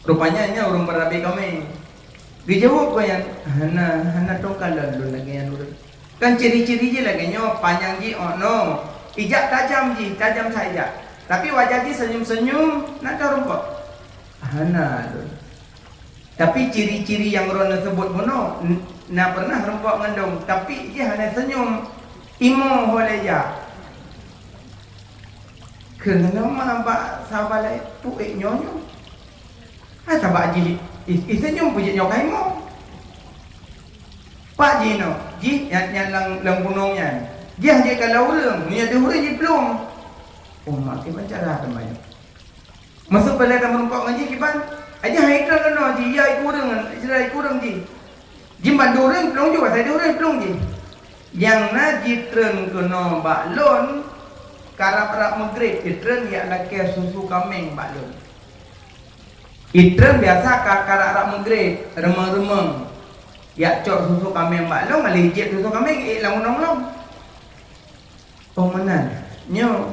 Rupanya nyan ureuëng peurabe kaméng. Geujaweueb gobnyan, "Hana, hana teukalon lôn lagée nyan ureuëng. Kan ciri-ciri jih lagée nyoe, panyang jih 'oh noe, ija tajam jih, tajam that ija. Tapi wajah jih seunyum-seunyum, na teurumpok?" "Hana lôn. Tapi ciri-ciri nyang droeneuh seubut bunoe, n-, na pernah rumpok ngon lôn, tapi jih hana seunyum, imo ho lé ija." Keuneuk ma bak sahabat laén, "Peue nyoe nyoe? Hai sabab jih i-, iseunyum peue jih nyoe ka imo? Pat jih inoe, jih nyan, nyan lam, lam gunong nyan. Jih jih ka lam ureuëng, meunyoe deuh ureuëng jiplueng." Umat kiban cara teuma nyoe. Masa bala ka meurumpok ngon jih kiban, aja hai keunoe jih, ya ikureueng, ya ikureueng jih. Jih ban dua ureuëng plueng ju, asai dua ureuëng plueng jih. Nyang na jitreun keunoe bak lôn, karab-rab meugreb, jitreun yak lakée susu kaméng bak lôn. Jitreun biasa ka karab-rab meugreb, reumeng-reumeng. Yak cok susu kaméng bak lôn, malah jieb susu kaméng, ék lam gunong lôn. Oh, meunan. Nyoe.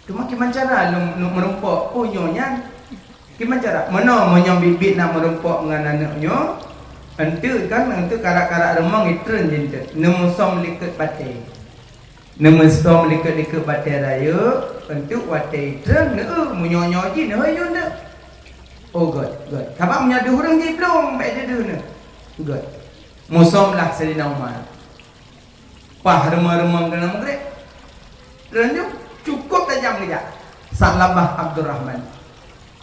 Teuma kiban cara lôn, lôn meurumpok, oh, nyoe nyan. Kiban cara? Meunoe, meunyoe biet-biet na meurumpok ngon aneuëk nyoe, enteuk kan, enteuk karak-karak reumong itreun jih enteuk. Neumeusom likot batée. Neumeusom likot-likot batée rayeuk, enteuk watée itreun, neueu, meunyoe nyoe jih, neueu yue enteuk. Oh, göt, göt. Sabab meunyoe deuh ureuëng jih plueng, bèk deuh-deuh neueu. Göt. Meusom lah Saidina Umar. Paih reumong-reumong keunoe meugreb. Treun ju, cukôp tajam geujak. Sa'labah Abdurrahman.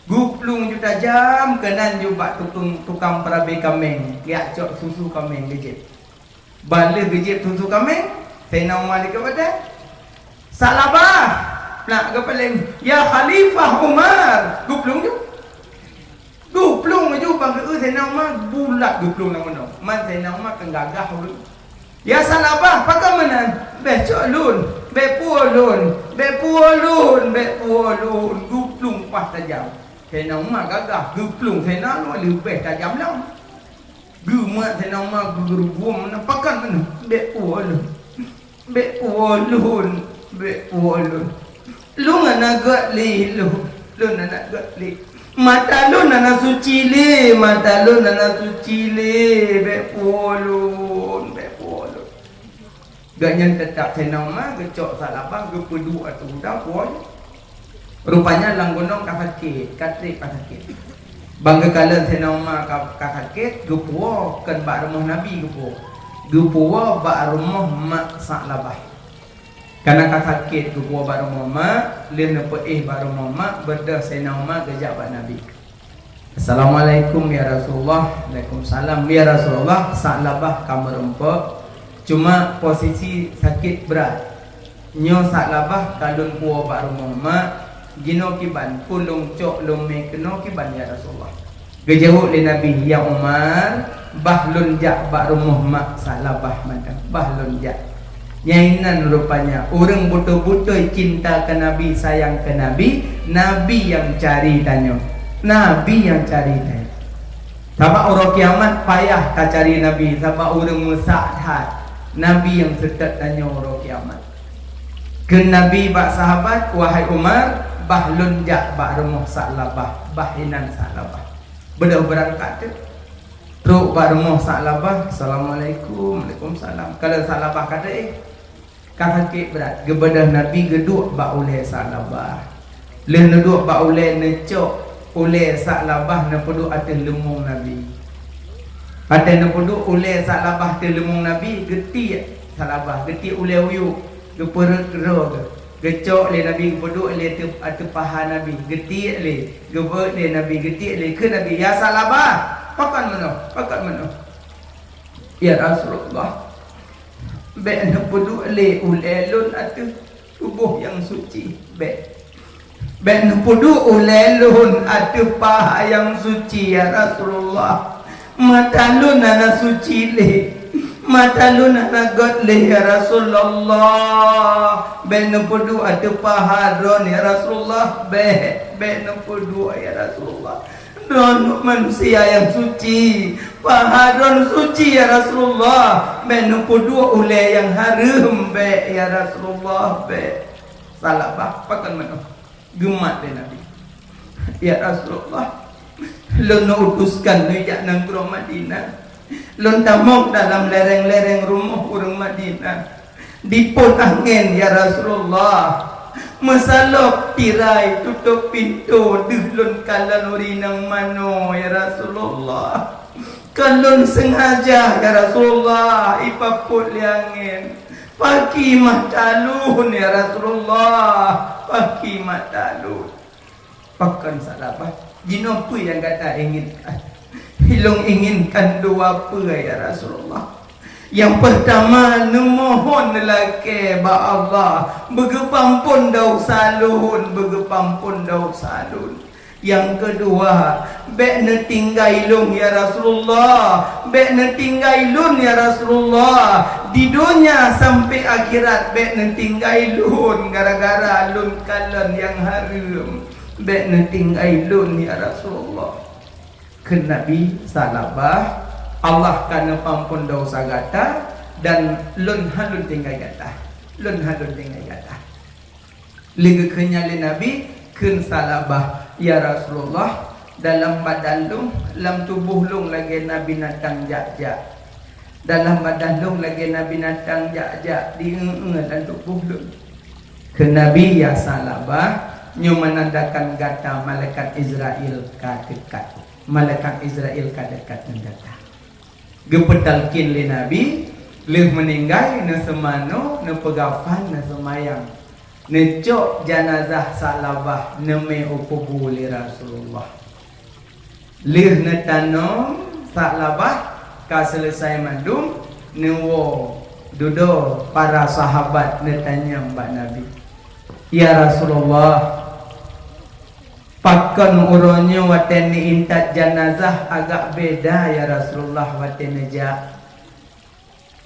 Geuplueng ju tajam keunan ju bak tukang, tukang peurabe kaméng, geujak cok susu kaméng geujieb. Ban lheueh geujieb susu kaméng, Saidina Umar likot batée. "Sa'labah!" Nak geupaleng, "Ya Khalifah Umar!" Geuplueng ju. Geuplueng laju bak geu-eu Saidina Umar, bulat geuplueng lam meunoe. Man Saidina Umar kan gagah ureuëng. "Ya Sa'labah, pakon meunan?" "Béh cok lôn, Bèk puwoe lôn, bèk puwoe lôn, bèk puwoe lôn, geuplueng paih tajam. Saidina Umar gagah, geuplueng Saidina Umar leubeh tajam lom. Geumat Saidina Umar geugeureubueng meunan, pakon meunan, bèk puwoe lôn, bèk puwoe lôn, bèk puwoe lôn. Lôn hana göt lé lôn, lôn hana göt lé. Mata lôn hana suci lé, mata lôn hana suci lé, bèk puwoe lôn, bèk puwoe lôn. Gobnyan teutap Saidina Umar geucok Sa'labah geupeuduek ateueh kuda puwoe. Rupanya lam gunong ka sakét, ka trép ka sakét. Ban geukalon Saidina Umar ka, ka sakét, geupuwoe kon bak rumoh Nabi geupuwoe. Geupuwoe bak rumoh mak Sa'labah. Kareuna ka sakét geupuwoe bak rumoh mak, lheueh neupeuéh bak rumoh mak, beudôh Saidina Umar geujak bak Nabi. "Assalamualaikum ya Rasulullah." "Waalaikumsalam ya Rasulullah, Sa'labah ka meureumpok, cuma posisi sakét brat. Nyoe Sa'labah ka lôn puwoe bak rumoh mak, jinoe kiban, peue lôn cok lôn mè keunoe kiban ya Rasulullah?" Geujaweueb lé Nabi, "Ya Umar, bah lôn jak bak rumoh mak Sa'labah mantong, bah lôn jak." Nyan inan rupanya, ureuëng beutôi-beutôi cinta keu Nabi, sayang keu Nabi, Nabi nyang cari tanyoe. Nabi nyang cari tanyoe. Sabab uroe kiamat payah tacari Nabi, sabab ureuëng meusak that. Nabi nyang seutôt tanyoe uroe kiamat. Kheun Nabi bak sahabat, "Wahai Umar, bah lôn jak bak rumoh Sa'labah, bah inan Sa'labah." Beudôh beurangkat teuk. Trok bak rumoh Sa'labah, "Assalamualaikum." "Waalaikumsalam." Kalon Sa'labah ka taéh, ka sakét brat, geubeudôh Nabi geuduek bak ulèe Sa'labah. Lheueh neuduek bak ulèe, neucok ulèe Sa'labah neupeuduek ateueh leumông Nabi. Watèe neupeuduek ulèe Sa'labah ateueh leumông Nabi, geutiek Sa'labah, geutiek ulèe uyuek, geupeureuet droe geuh. Geucok lé Nabi, geupeuduek lé ateueh, ateueh paha Nabi, geutiek lé, geubeuet lé Nabi, geutiek lé, kheun Nabi, "Ya Sa'labah, pakon meunoe, pakon meunoe?" "Ya Rasulullah, bèk neupeuduek lé ulèe lôn ateueh tuboh nyang suci, bèk. Bèk neupeuduek ulèe lôn ateueh paha nyang suci, ya Rasulullah. Mata lôn hana suci lé. Mata lôn hana göt lé, ya Rasulullah. Bèk neupeuduek ateueh paha droen, ya Rasulullah. Bèk, bèk neupeuduek, ya Rasulullah. Droen manusia nyang suci. Paha droen suci, ya Rasulullah. Bèk neupeuduek ulèe nyang hareuem, bèk, ya Rasulullah, bèk." Sa'labah, pakon meunoe? Geumat lé Nabi, "Ya Rasulullah, lôn neuutuskan neujak nanggroe Madinah. Lôn tamong dalam lereng-lereng rumoh ureuëng Madinah. Dipôt angén, ya Rasulullah. Meusalôb tirai, tutôp pintoe, deuh lôn kalon ureuëng inong manoe, ya Rasulullah. Kon lôn seungaja, ya Rasulullah, ipapôt lé angén. Paki mata lôn, ya Rasulullah, paki mata lôn." "Pakon Sa'labah? Jinoe peue nyang gata inginkan?" "Lôn inginkan dua peue, ya Rasulullah. Nyang peurtama, neumohon neulakèe bak Allah, beugeupeuampôn desya lôn, beugeupeuampôn desya lôn. Nyang keudua, bèk neutinggai lôn, ya Rasulullah, bèk neutinggai lôn, ya Rasulullah. Di donya sampai akhirat, bèk neutinggai lôn gara-gara lôn kalon nyang hareuem. Bèk neutinggai lôn, ya Rasulullah." Kheun Nabi, "Sa'labah, Allah ka neupeuampôn desya gata, dan lôn hana lôn tinggai gata. Lôn hana lôn tinggai gata." Lheueh geukheun nyan lé Nabi, kheun Sa'labah, "Ya Rasulullah, dalam badan lôn, lam tuboh lôn lagèe na binatang jak-jak. Dalam badan lôn lagèe na binatang jak-jak, di-eu-eu lam tuboh lôn." Kheun Nabi, "Ya Sa'labah, nyoe meunandakan gata malaikat Izrail ka teukat. Malaikat Izrail ka teukat ngon gata." Geupeutalkin lé Nabi, lheueh meuninggai, neuseumanoe, neupeugafan, neuseumayang. Neucok janazah Sa'labah, neumè u kubu lé Rasulullah. Lheueh neutanom Sa'labah, ka seuleusai mandum, neuwoe dudoe para sahabat neutanyong bak Nabi, "Ya Rasulullah, pakon uroe nyoe watèe neuintat janazah agak beda, ya Rasulullah, watèe neujak?"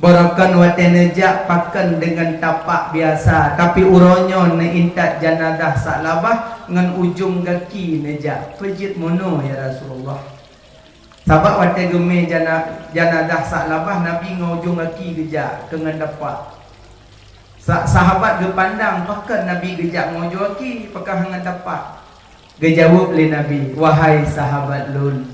Beurokon watée neujak pakon deungon tapak biasa, tapi uroe nyoe neuintat janazah Sa'labah ngon ujong gaki neujak. Peue jeuet meunoe, ya Rasulullah? Sabab watée geumé jana-, janazah Sa'labah, Nabi ngon ujong gaki geujak, keu ngon tapak. Sa-, sahabat geupandang, pakon Nabi geujak ngon ujong gaki, pakon ngon tapak? Geujaweueb lé Nabi, "Wahai sahabat lôn,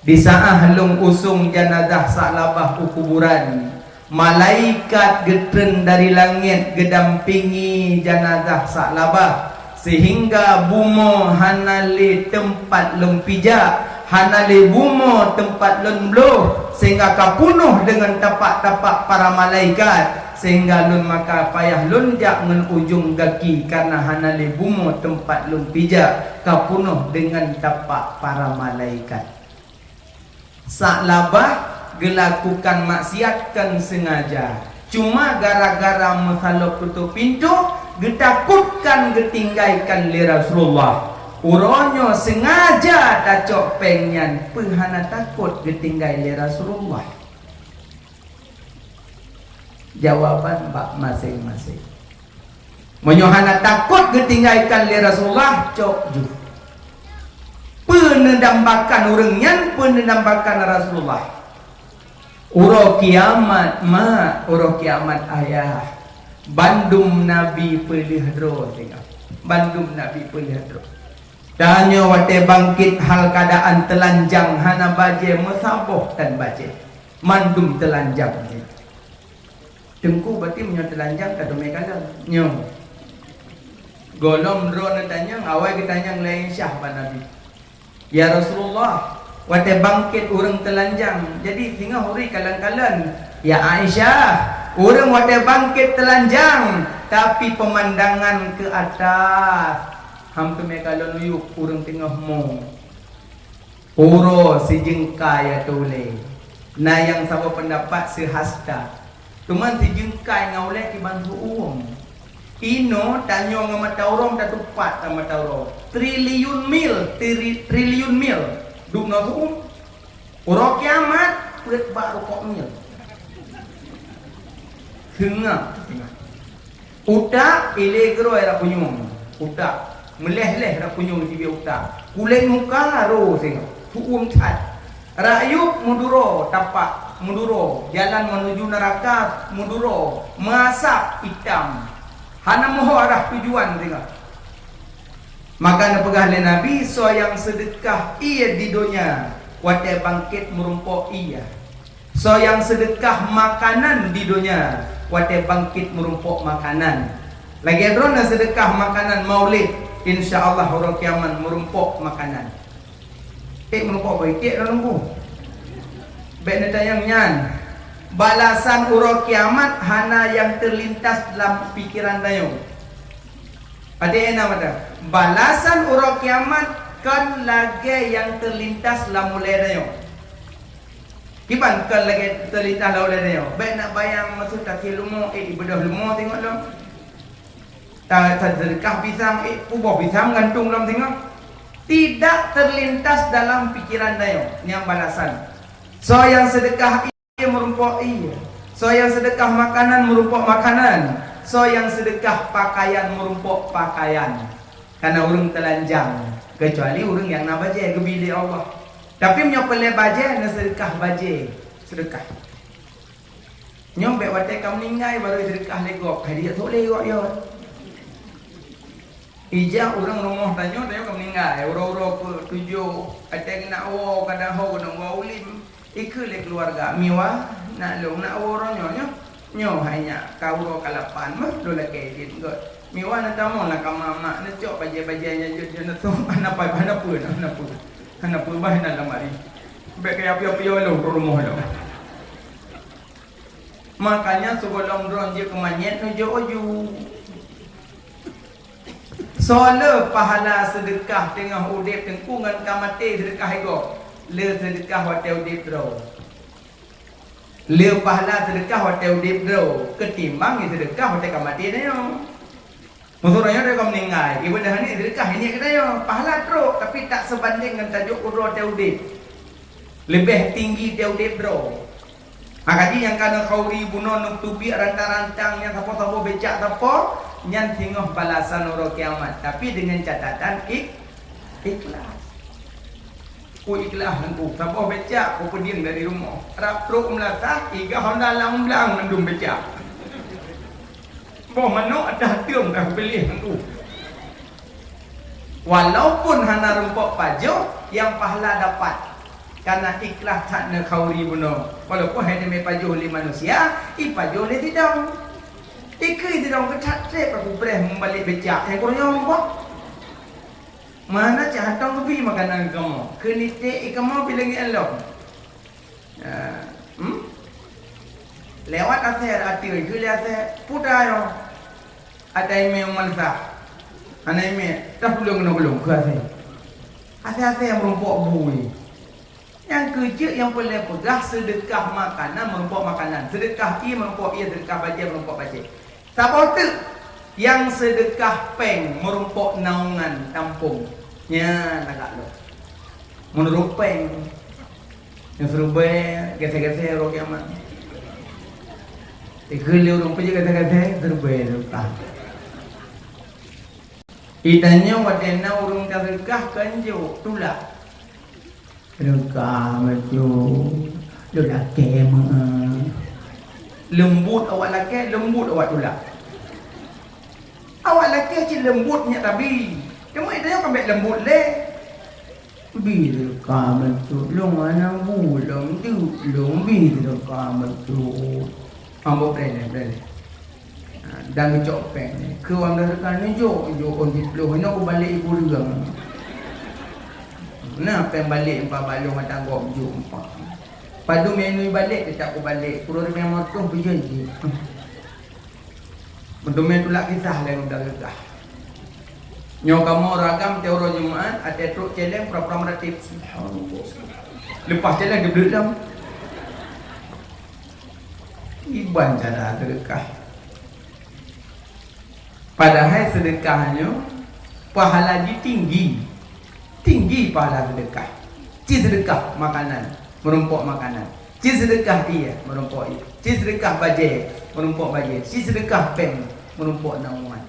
di saát lôn usong janazah Sa'labah u kuburan, malaikat geutreun dari langét geudampingi janazah Sa'labah, seuhingga bumoe hana lé teumpat lôn pijak, hana lé bumoe teumpat lôn bloh, seuhingga ka peunoh deungon tapak-tapak para malaikat, seuhingga lôn maka payah lôn jak ngon ujong gaki, kareuna hana lé bumoe teumpat lôn pijak, ka peunoh deungon tapak para malaikat." Sa'labah geulakukan maksiat kon seungaja, cuma gara-gara meusalôb tutup pintoe, geutakotkan geutinggaikan lé Rasulullah. Uroe nyoe seungaja tacok péng nyan, peue hana takot geutinggai lé Rasulullah? Jawaban bak maséng-maséng. Meunyoe hana takot geutinggaikan lé Rasulullah, cok ju. Peue neudambakan ureuëng nyan, peue neudambakan Rasulullah? Uroe kiamat, mak, uroe kiamat, ayah. Bandum nabi peuleueh droe singoh. Bandum nabi peuleueh droe. Tanyoe watée bangkét hal keuadaan teulanjang, hana bajée, meusaboh tan bajée. Mandum teulanjang. Teungku, berarti meunyoe teulanjang ka teumé kalon. Nyoe. Gohlom droe neutanyong, awai geutanyong lé Aisyah bak Nabi, "Ya Rasulullah, watée bangkét ureuëng teulanjang, jadi singoh uri kalon-kalon." "Ya Aisyah, ureuëng watée bangkét teulanjang, tapi peumandangan keu atas. Hana teumé kalon u yup, ureuëng teungoh mo." Uroe sijeungkai ateueh ulée. Na nyang saboh peundapat seuhasta. Teuma sijeungkai ngon ulée kiban seuuem. Inoe tanyoe ngon mata uroe tatupat lam mata uroe. Triliun mil, tri-, triliun mil. Dum ngon seuuem. Uroe kiamat, peuet bak rukok mil. Seungab. Utak ilée keudroe rab punyueng, utak. Meuléh-léh rab punyueng sibée utak. Kulét muka ro singoh, seuuem that. Rayueb meuduro tapak, meuduro. Jalan menuju neuraka meuduro, meuasab itam. Hana meuho arah tujuan singoh. Maka neupeugah lé Nabi, "Soe nyang seudeukah ié di donya, watée bangkét meurumpok ié." Soe nyang seudeukah makanan di donya, watée bangkét meurumpok makanan. Lagée droeneuh seudeukah makanan maulid, insya Allah uroe kiamat meurumpok makanan. Eh, meurumpok beuiték lom nunggu. Bék neutanyong nyan. Balasan uroe kiamat hana nyang teulintas lam pikeran tanyoe. Até na mata. Balasan uroe kiamat kon lagée nyang teulintas lam ulée tanyoe. Kiban kon lagée teulintas lam ulée tanyoe. Bék nak bayang masa takheun leumo, eh, ibeudôh leumo teungoh lom. Ta-, taseudeukah pisang, eh, puboh pisang gantung lom teungoh. Tidak terlintas dalam pikiran tanyoe nyang balasan. Soe nyang seudeukah ié meurumpok ié. Soe nyang seudeukah makanan meurumpok makanan. Soe nyang seudeukah pakaian meurumpok pakaian. Kana ureuëng teulanjang, keucuali ureuëng nyang na bajée geubi lé Allah. Tapi meunyoe peureulée bajée, neuseudeukah bajée, seudeukah. Nyoe bék watée ka meuninggai barô seudeukah lé gob, hai dijak trok lé gob nyoe. Ija ureuëng rumoh tanyoe, tanyoe ka meuninggai, uroe-uroe peutujoh, watée keuneuk woe, kadang ho keuneuk woe u lheueh. Ikheun lé keuluwarga, "Miwa, nak lôn, nak woe uroe nyoe, nyoe." "Nyoe hai nyak, ka uroe ka lapan meuh lôn lakée jeuet gét. Miwa, neutamong lam kama mak, neucok bajée-bajée nyang jeuet-jeuet neusôk, hana pai, hana peue, hana peue. Hana peue bah inan lam lamari. Bék kaya piôh-piôh lôn u rumoh lôn." Makanya sigohlom droe jeuet keu manyét neujok uju. Soe le pahala seudeukah teungoh udeb teungku ngon ka maté seudeukah igob, le seudeukah watée udeb droe. Le pahala seudeukah watée udeb droe keutimbang seudeukah watée ka maté nyoe. Meusurah nyoe ka meuninggai, ibadah ni seudeukah ini keunoe, pahala trok tapi tak seubandéng ngon tajok uroe tée udeb. Leubeh tinggi tée udeb droe. Maka jih nyang ka neukhauri bunoe neuteubiet rantang-rantang nyan sapo-sapo becak sapo, nyan singoh balasan uroe kiamat, tapi deungon catatan ik-, ikhlas. Ku ikhlas ngon ku, saboh becak ku peudieng dari rumoh. Rab trok meulasah, iga honda lam blang mandum becak. Boh manok ateueh tiong ka kupiléh ngon ku. Walaupun hana rumpok pajoh, nyang pahala dapat. Karena ikhlas that neukhauri bunoe. Walaupun hai teumé pajoh lé manusia, ipajoh lé sidong. Ikeu sidong keu that trép aku preh meubalek becak nyang kureueng nyoe boh. Mana cit hantong geubi makanan kamoe. Keu niték i kamoe pi leungit lom. Ya. Hmm? Lewat asèe ateueh, keu lé asèe puta nyoe. Atai mé malsa. Aneuk mé, dah pulang keunoe keu lôn, keu asèe. Asèe-asèe meurumpok bui. Nyang keujeuet nyang peureulèe peugah, seudeukah makanan meurumpok makanan, seudeukah ié meurumpok ié, seudeukah bajèe meurumpok bajèe. Saboh teuk nyang seudeukah péng meurumpok naungan tampông. Nyan lagak lôn. Meunurot péng. Nyang siribèe, gèsèe-gèsèe uroe kiamat. Ikheun lé ureueng peujeuet gèsèe-gèsèe, siribèe seudeukah. Di tanyoe watèe na ureueng taseudeukah, kon jok, tulak. Seudeukah bacut, lôn lakèe meu'ah. Leumbot awak lakèe, leumbot awak tulak. Awak lakèe cit leumbot nyak tabi. Teuma di tanyoe ka bèk leumbot lé. Bi seudeukah bacut, lôn hana bu lom teuk, lôn bi seudeukah bacut. Ambo preh lé, preh lé. Ha, dan geucok péng. Keu awak seudeukah neujok, jok ôn siploh, inoe kubalek ibu leueng. Na péng balek empat balong mata gop jok empat. Padum nyang inui balek teutab kubalek, puluh ribèe moto beujanji. Meuteumé tulak kisah lé ngon gagah. Nyoe kamoe ureueng agam tiep uroe Jumat, até trok céléng pura-pura meuratéb. Subhanallah. Leupah céléng geubleut lom. Iban cara seudeukah. Padahai seudeukah nyoe pahala jih tinggi. Tinggi pahala seudeukah. Ci seudeukah makanan, meurumpok makanan. Ci seudeukah ié, meurumpok ié. Ci seudeukah bajèe, meurumpok bajèe. Ci seudeukah péng, meurumpok naungan.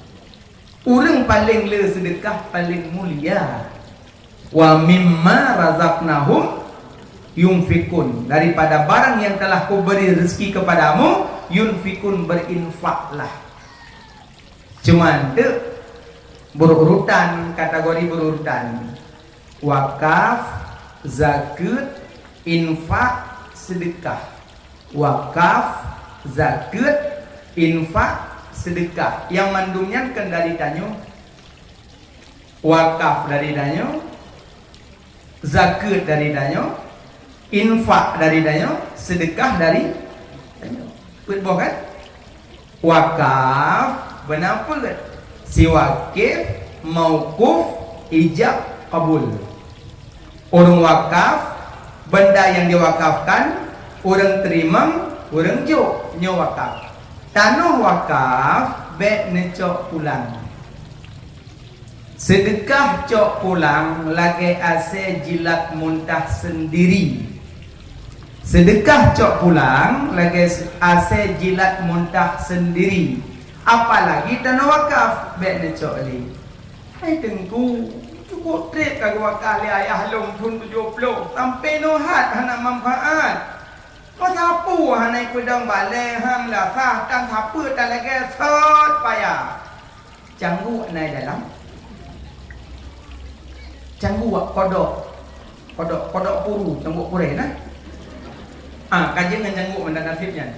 Ureueng paleng le seudeukah paleng mulia. "Wa mimma razaqnahum yunfiqun." Daripada barang yang telah Kuberi rezeki kepadamu, yunfiqun, berinfaklah. Cuman tu berurutan, kategori berurutan. Wakaf, zakeuet, infak, seudeukah. Wakaf, zakeuet, infak, seudeukah. Nyang mandum nyan kan dari tanyoe. Wakaf dari tanyoe, zakeuet dari tanyoe, infak dari tanyoe, seudeukah dari tanyoe. Peuet boh kan? Wakaf beuna peuet, siwakif, mauquf, ijab, qabul. Ureueng wakaf, benda yang diwakafkan, ureueng teurimong, ureueng jok, nyoe wakaf. Tanoh wakaf bèk neucok pulang. Seudeukah cok pulang lagèe asèe jilat muntah seundiri. Seudeukah cok pulang lagèe asèe jilat muntah seundiri. Apalagi tanoh wakaf, bèk neucok lé. Hai Teungku, cukup trép ka geuwakaf lé ayah lôn thôn tujoh ploh, sampoe nyoe hat hana manfaat. Meusapeue hana ipeudong balèe, han meulasah, tan sapeue tan lagèe sot payah. Cangguek na i dalam. Cangguek kodok. Kodok, kodok puru, cangguek purèe na. Ah, ka jeuet ngon cangguek meunan naseb nyan.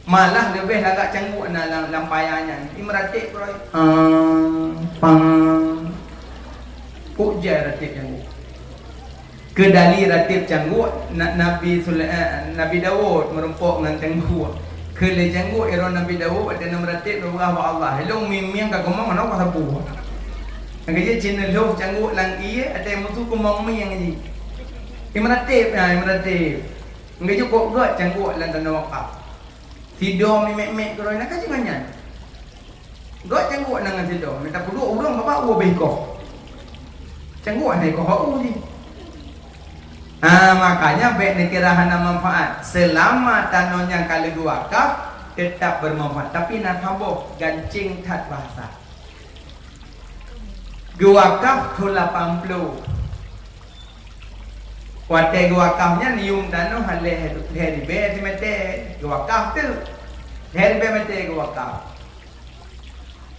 Malah leubeh lagak cangguek na lam, lam paya nyan. I meuratéb keudroe. Ang, pang. Kok jai ratéb cangguek. Keudali ratéb cangguek, na-, Nabi Sule-, eh, Nabi Daud meurumpok ngon cangguek. Keu lé cangguek, i droe Nabi Daud watèe na meuratéb, neupeugah bak Allah, "Lôn mieng-mieng ka keumong, hana kusapeue." Nyang keujeuet cit neulhôh cangguek lam ié, watèe musu keumong mieng jih. I meuratéb, ha, i meuratéb. Nyang keujeuet kok göt cangguek lam tanoh wakaf. Sidom i mèk-mèk keudroe na ka jeuet ngon nyan. Göt cangguek na ngon sidom, mita peuduek ureueng babah u abéh ikoh. Cangguek hana ikoh bak u jih. Ah, makanya bèk neukira hana manfaat. Seulama tanoh nyan ka lheueh geuwakaf, teutap beumanfaat. Tapi na saboh gancéng that bahasa. Geuwakaf thôn lapan ploh. Watèe geuwakaf nyan yuem tanoh lhèe, lhèe ribèe simeter. Geuwakaf teuk. Lhèe ribèe meter geuwakaf.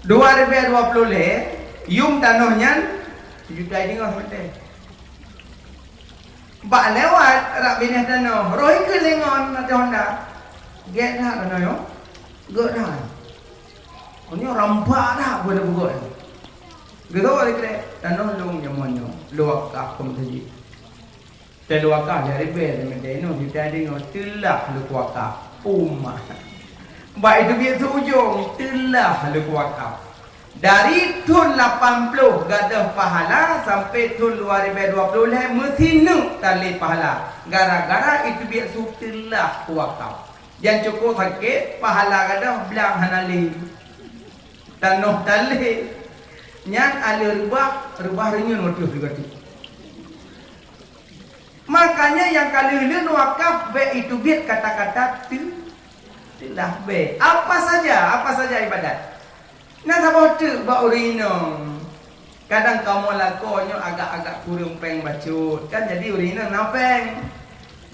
Dua ribèe dua ploh lhèe, yuem tanoh nyan sijuta singoh simeter. Bak lewat rab binéh tanoh, roh ikeu lé ngon ateueh honda. Gèt that tanoh nyoe? Gèt that. Nyoe rampak that bunoe beugöt. Geutôk lé krek, tanoh lôn jameun nyoe, lôn wakaf keu meuseujid. Teuh lôn wakaf lhèe ribèe simeter nyoe, sijuta singoh, teulah lôn wakaf. Uma. Bak iteubiet su ujong, teulah lôn wakaf. Dari thôn lapan ploh gadôh pahala sampai thôn dua ribèe dua ploh lhèe meusineuk talé pahala. Gara-gara iteubiet su teulah wakaf. Nyang cukôp sakét, pahala gadôh blang hana lé. Tanoh talé. Nyan aleuh reubah, reubah reunyeun watèe sigoe teuk. Makanya nyang ka lheueh-lheueh wakaf bèk iteubiet kata-kata teu-, teulah bèk. Apa saja, apa saja ibadat. Na saboh teuk bak ureueng inong. Kadang kamoe lakoe nyoe agak-agak kureueng péng bacut. Kan jadi ureueng inong na péng.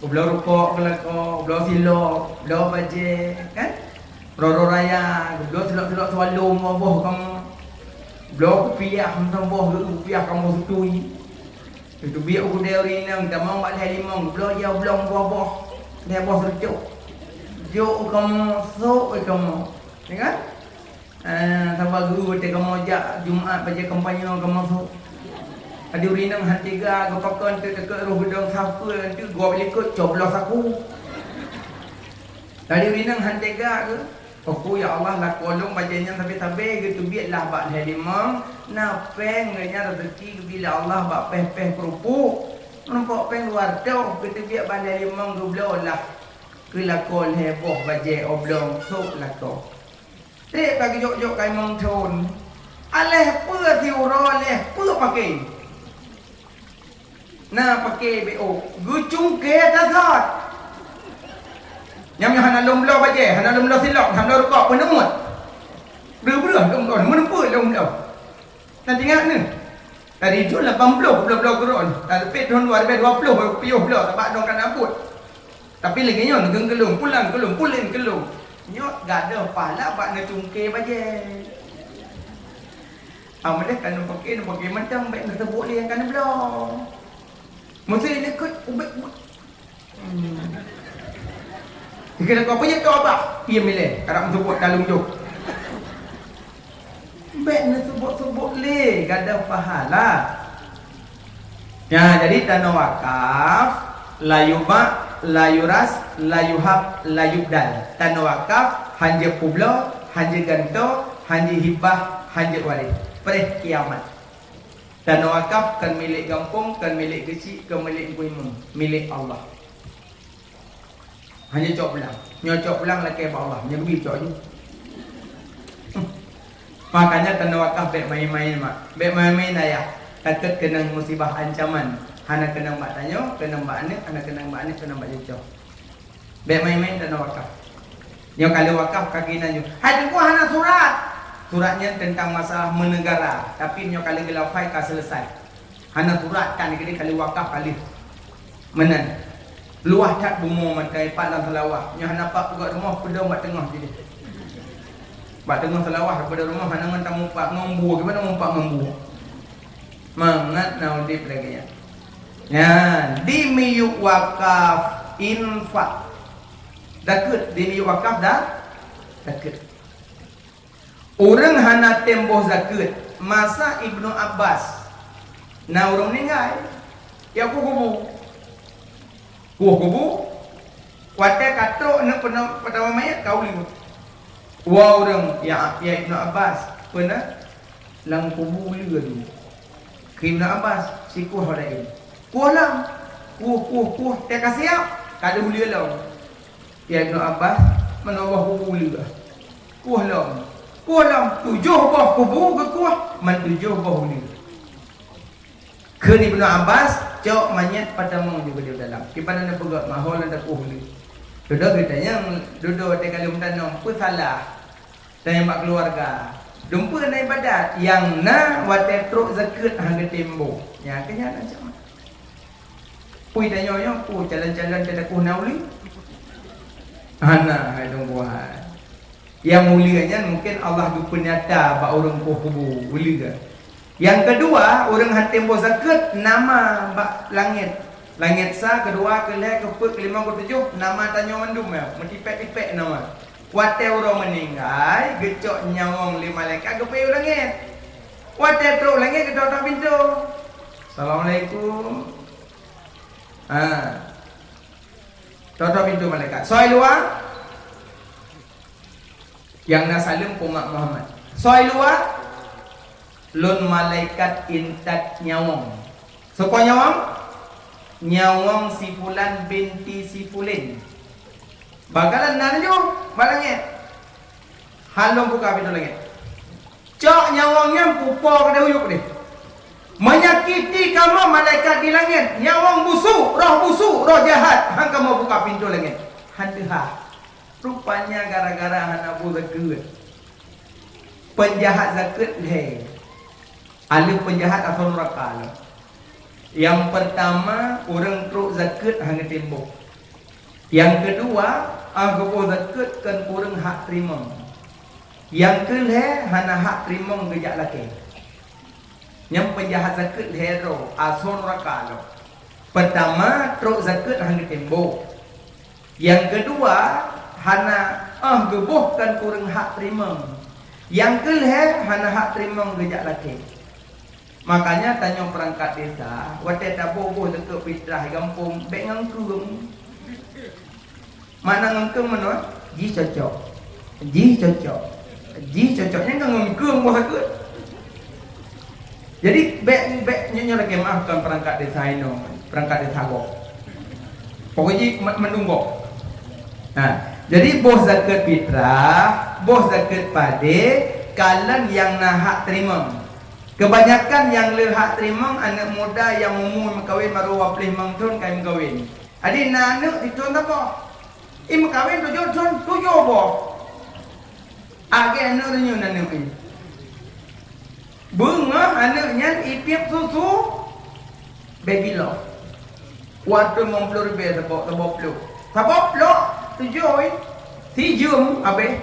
Geubloe rukok keu lakoe, geubloe silop, geubloe bajèe, kan? Roro raya, geubloe silop-silop swallow boh-boh kamoe. Geubloe kupiah mantong boh, kupiah kamoe sutui. Teubiet u keudè ureueng inong, tamong bak lhèe limong, geubloe ija oblong boh-boh, lhèe boh seucok. Jok u kamoe, sôk u kamoe. Ya kan? Eh, saban guru watèe kamoe jak Jumat bajèe kampanye kamoe sôk. Adi ureueng inong han teuga geupakon teuk deukot roh geudong sapeue teuk gob likot coblos saku. Adi ureueng inong han teuga geu, "Oku ya Allah, lakoe lôn bajèe nyan sabé-sabé geuteubiet lah bak lhèe limong, na péng geuh nyan raseuki geubri lé Allah bak péh-péh keurupuk. Meurumpok péng dua reutôh geuteubiet bak lhèe limong geubloe lah keu lakoe lhèe boh bajèe oblong sôk lakoe." Trép ka geujok-jok keu imong thôn. Aléh peue siuroe, aléh peue paké. Na paké beuôk, geucungké tasot. Nyang nyoe hana lôn bloe bajèe, hana lôn bloe silop, hana lôn rukok, peuneumut. Breuh-breuh lôn bloe, meuneupeu lôn bloe. Tan ingat neuh. Dari thôn lapan ploh bloe-bloe keu droe, tapi thôn dua ribèe dua ploh piôh bloe, sabab droe ka na buet. Tapi lagèe nyoe, neugeung keu lôn, pulang keu lôn, pulang keu lôn. Nyoe gadôh pahala bak neucungké bajèe. Ah, meudeh ka neupaké, neupaké mantong, bèk neuseubut lé nyang ka neubloe. Meusé neukot ubit-ubit. Hmm. Dikira kau peunyeut keu abah, piem ilèe, karap meuseubut dalam jôk. Bèk neuseubut-seubut lé, gadôh pahala. Nyan, jadi tanoh wakaf, la yuba', la yuras, la yuhab, la yubdal. Tanoh wakaf, hanjeuet peubloe, hanjeuet gantoe, hanjeuet hibah, hanjeuet waréh. Preh kiamat. Tanoh wakaf kon milék gampông, kon milék geuchik, kon milék Teungku Imum, milék Allah. Hana cok pulang. Nyoe cok pulang lakèe bak Allah. Nyoe geubi cok ju. Makanya tanoh wakaf bèk main-main, mak. Bèk main-main, ayah. Takot keunong musibah ancaman. Hana keunong bak tanyoe, keunong bak aneuk, hana keunong bak aneuk, keunong bak cucoe. Bèk main-main tanoh wakaf. Nyoe ka lheueh wakaf ka keunan ju. Hai Teungku hana surat. Surat nyan teuntang masalah meunegara, tapi nyoe ka lheueh geulafai ka seuleusai. Hana surat kan, keudéh ka lheueh wakaf ka lheueh. Meunan. Luwah that bumoe mantong, ipat lam seulawah. Nyoe hana pat peugöt rumoh, peudong bak teungoh jih. Bak teungoh seulawah, daripada rumoh hana ngon tamumpak ngon bue, gimana mumpak ngon bue? Mangat na udép lagèe nyan. Nyan, di miyueb wakaf infak. Dakeuet, di miyueb wakaf dah dakeuet. Ureueng hana tem boh zakeuet. Masa Ibnu Abbas na ureueng meuninggai, ya kubu. Kuh kubu, watèe ka trok aneuk peuna-, peutawa manyét ka uleue. Wa ureueng, ya, ya Ibnu Abbas, peuna lam kubu uleue lom. Kheun Ibnu Abbas, sikuh ho laén. Kuh lom. Kuh, kuh, kuh, teuka siap, ka deuh uleue lom. Ya Ibnu Abbas, meunoe boh kubu uleue. Kuh lom. Kuh lom, tujoh boh kubu geukuh, man tujoh boh uleue. Kheun Ibnu Abbas, cok manyét patamong ju keudéh dalam. Kiban na peugah mahol na tapoh le. Dudoe geutanyoe, dudoe watée ka lheueh meutanong, peue salah? Tanyong bak keuluwarga. Dumpeue na ibadat, nyang na watée trok zakeuet han geutem boh. Nyan keuh nyan ancaman. Pui tanyoe nyoe, peue calon-calon teuh takoh na uleue? Hana, hai dong buhan. Nyang uleue nyan mungken Allah geupeunyata bak ureuëng poh kubu, uleue. Nyang keudua, ureuëng han tem boh zakeuet, nama bak langét. Langét sa, keudua, keulhée, keupeuet, keulimong, keutujoh, nama tanyoe mandum nyan, meutipék-tipék nama. Watée uroe meuninggai, geucok nyawöng lé malaikat geupeu u langét. Watée trok langét, geutok-tok pintoe. "Assalamualaikum." Ha. Tok-tok pintoe malaikat. "Soe luwa?" Nyang na saleuem peumat Muhammad. "Soe luwa?" "Lôn malaikat intat nyawöng." "Soe po nyawöng?" "Nyawöng si fulan binti si fulin." Bakalan na laju bak langét. Han lôn buka pintoe langét. Cok nyawöng nyan pupo keudéh, uyuek deh. Menyakiti kamoe malaikat di langét, nyawöng busuk, roh busuk, roh jahat, han kamoe buka pintoe langét. Han teuhah. Rupanya gara-gara hana boh zakeuet. Peunjahat zakeuet lhée. Aleuh peunjahat asoe nuraka lom. Nyang peurtama, ureuëng trok zakeuet han geutem boh. Nyang keudua, ah geuboh zakeuet kon ureuëng hak teurimong. Nyang keulhée, hana hak teurimong geujak lakée. Nyang peunjahat zakeuet lhée droe, asoe nuraka lom. Peurtama, trok zakeuet han geutem boh. Nyang keudua, hana, ah geuboh kon ureuëng hak teurimong. Nyang keulhée, hana hak teurimong geujak lakée. Makanya tanyoe peurangkat desa, watée taboh-boh zakeuet fitrah gampông, bék ngon keueng. Makna ngon keueng meunoe, jih cocok. Jih cocok. Jih cocok. Nyan kan ngon keueng boh zakeuet. Jadi, bék, bék, nyoe, nyoe lagée meuah kon peurangkat desa inoe, peurangkat desa gob. Pokok jih ma-, mandum gob. Nah, jadi boh zakeuet fitrah, boh zakeuet padé, kalon nyang na hak teurimong. Keubanyakan nyang le hak teurimong aneuëk muda nyang umu meukawen barô dua ploh limong thon ka meukawen. Jadi na aneuëk sithon saboh. I meukawen tujoh thon, tujoh boh. Lagée aneuëk reunyeun aneuëk nyan. Beungoh aneuëk nyan ipiep susu baby lock. Watée limong ploh ribée saboh, saboh plôk. Saboh plôk tujoh, eh. Sijeuem habéh.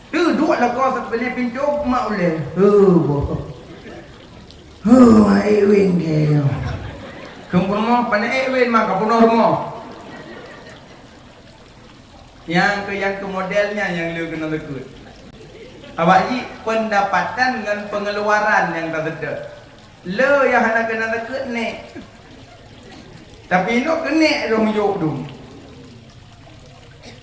Teuduek lakoe sapeue pintoe mak ulée. Huh, boh. Huh, ai weng ke. Keu peurumoh, pane ai weng maka peunoh rumoh. Nyang keu, nyang keu model nyan nyang le keunoe teukeuet. Awak jih pendapatan ngon pengeluaran nyang taseutôt. Le nyang hana keunoe teukeuet nek. Tapi inoe keunek dong jok dong.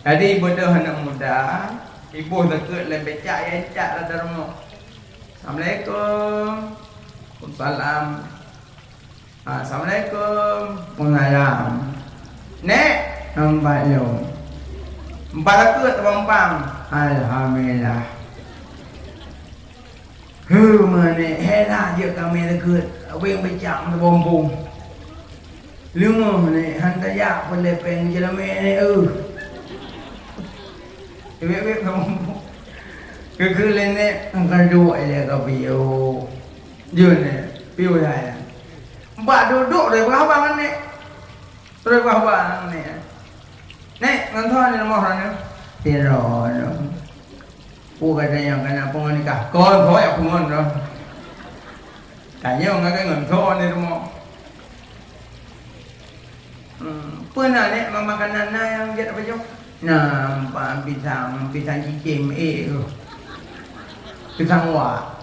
Jadi ibodoh aneuk muda, iboh teukeuet lé becak nyang cak rata rumoh. Assalamualaikum. Waalaikumsalam. Ha, assalamualaikum. Waalaikumsalam. Nek, nampak lom. Empat ratus teubang-bang. Alhamdulillah. Heu, meunek, hela jeuet kami teukeuet. Weng becak meuteubong-bong. Leungoh nek, han tajak peulet péng jeulamé nek, eu. Wek-wek teubong-bong. Keu-keu lé nek, angkat duek ilée ka piôh. Jeuet nek, piôh saya. Bak duek-duek lé bak abang nek. Trok bak abang nek. Nek, ngon soe nek rumoh droeneuh? Sidroe nyoe. Peue gata nyang kana pungon nikah? Kon soe jak pungon droe. Tanyoe ngon ngon soe nek rumoh. Hmm, peue na nek ma-, makanan na nyang jeuet tapajoh? Na, empat pisang, pisang cicém, ék tu. Pisang wak.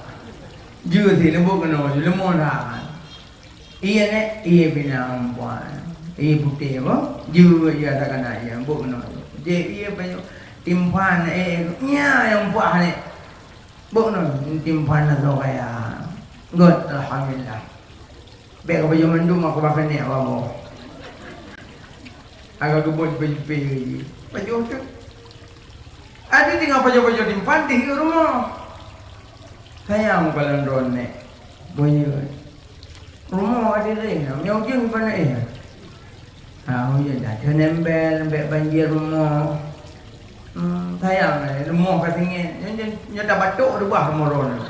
Jeuet si leumbot keunoe, leumoh that. Ié nek, ié pinang puan. Ié putéh boh. Jeuet, jeuet asa kana ié, leumbot keunoe. Jeuet ié pajoh. Timphan, ék, nya nyang puah nek. Bok nyoe, timphan na soe kaya. Göt, alhamdulillah. Bék ka pajoh mandum aku bak keuneuk awak boh. Agak geubot baju pih lagi. Pajoh tu. Ada tinggal pajoh-pajoh timphan di rumoh. Sayang palan droe nek. Boyot. Rumoh ka sireh, nyoe ujeuen bak na éh. Ha, ujeuen dah, keuneuk embel, embel banjir rumoh. Hmm, sayang, eh, rumoh ka singét. Nyoe, nyoe, nyoe tabatok reubah rumoh droeneuh.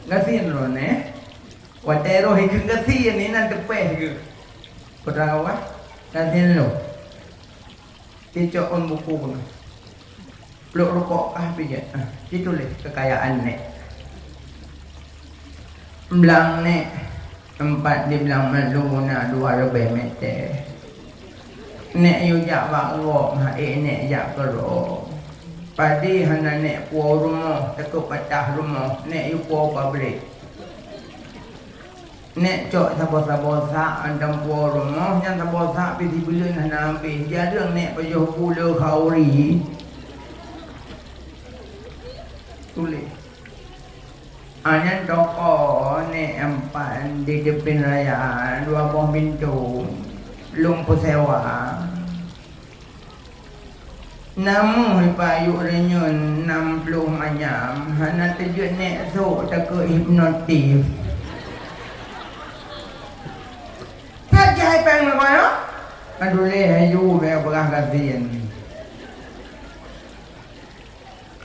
Gasien droeneuh, eh. Watèe roh ikeu gasien, inan teupèh keu. Putra Allah, gasien lôn. Cicok ôn buku keunoe. Pluek rukok kah pijak. Ah, dituléh keukayaan nèk. Blang nèk, teumpat di blang malu na dua leubeh mètè. Nèk yue jak bak gob, ha, ék nèk jak keudroe. Padé hana nèk puwoe rumoh, takot patah rumoh, nèk yue puwoe pabrék. Nèk cok saboh-saboh sak mantong puwoe rumoh, nyan saboh sak pih sibuleuen hana habéh. Jareueng nèk pajoh bu le khauri. Tuléh. Ah, nyan toko nèk empat di Dipin Raya, dua boh pintoe. Lôn peusewa. Namuh ipayu reunyeun nam ploh manyam, hana teujeuet nèk sôk takeu hipnotis. That jai péng meukoyo? Aduh lé, aju bèk peugah gasien.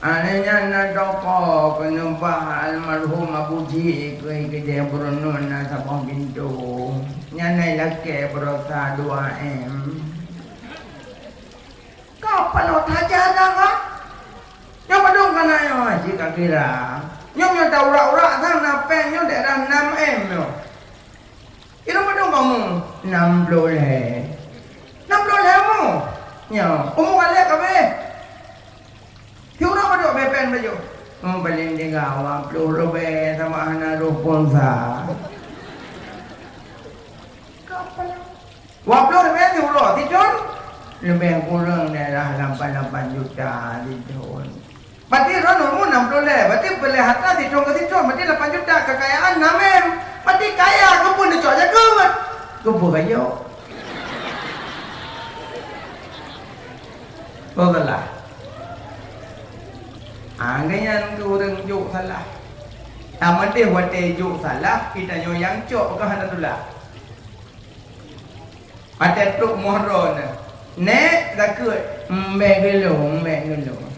Aneuëk nyan na toko keuneubah almarhum Abu Ji keu keudeh burunon na saboh pintoe. Nyan na ilakèe baroesa dua M. Ka paloe that jai dah ka? Nyoe padum ka na nyoe cit ka kira. Nyoe meunyoe taurak-urak sang na péng nyoe daerah enam M nyoe. Kira padum kamu? Enam ploh lhèe. Enam ploh lhèe umu? Nyoe, umu ka lhèe ka abéh. Siuroe padum abéh péng baju? Hmm, paléng tinggai dua ploh leubeh sama hana roh pulsa. Ka paloe. Dua ploh leubeh siuroe, sithon? Leubeh kureueng daerah lapan lapan juta sithon. Berarti droeneuh umu enam ploh lhèe, berarti peulheuh harta sithon keu sithon, berarti lapan juta, keukayaan enam M. Berarti kaya, keupeue neucok jakeuet? Keupeue kajok? Oh, salah. Ah, geuhnyan keu ureueng jok salah. Tameudeh watèe jok salah, geutanyoe nyang cok keu hana tulak. Watèe trok moh droeneuh, "Nèk, takheun, 'Mbèk geulông, 'mbèk geulông.'"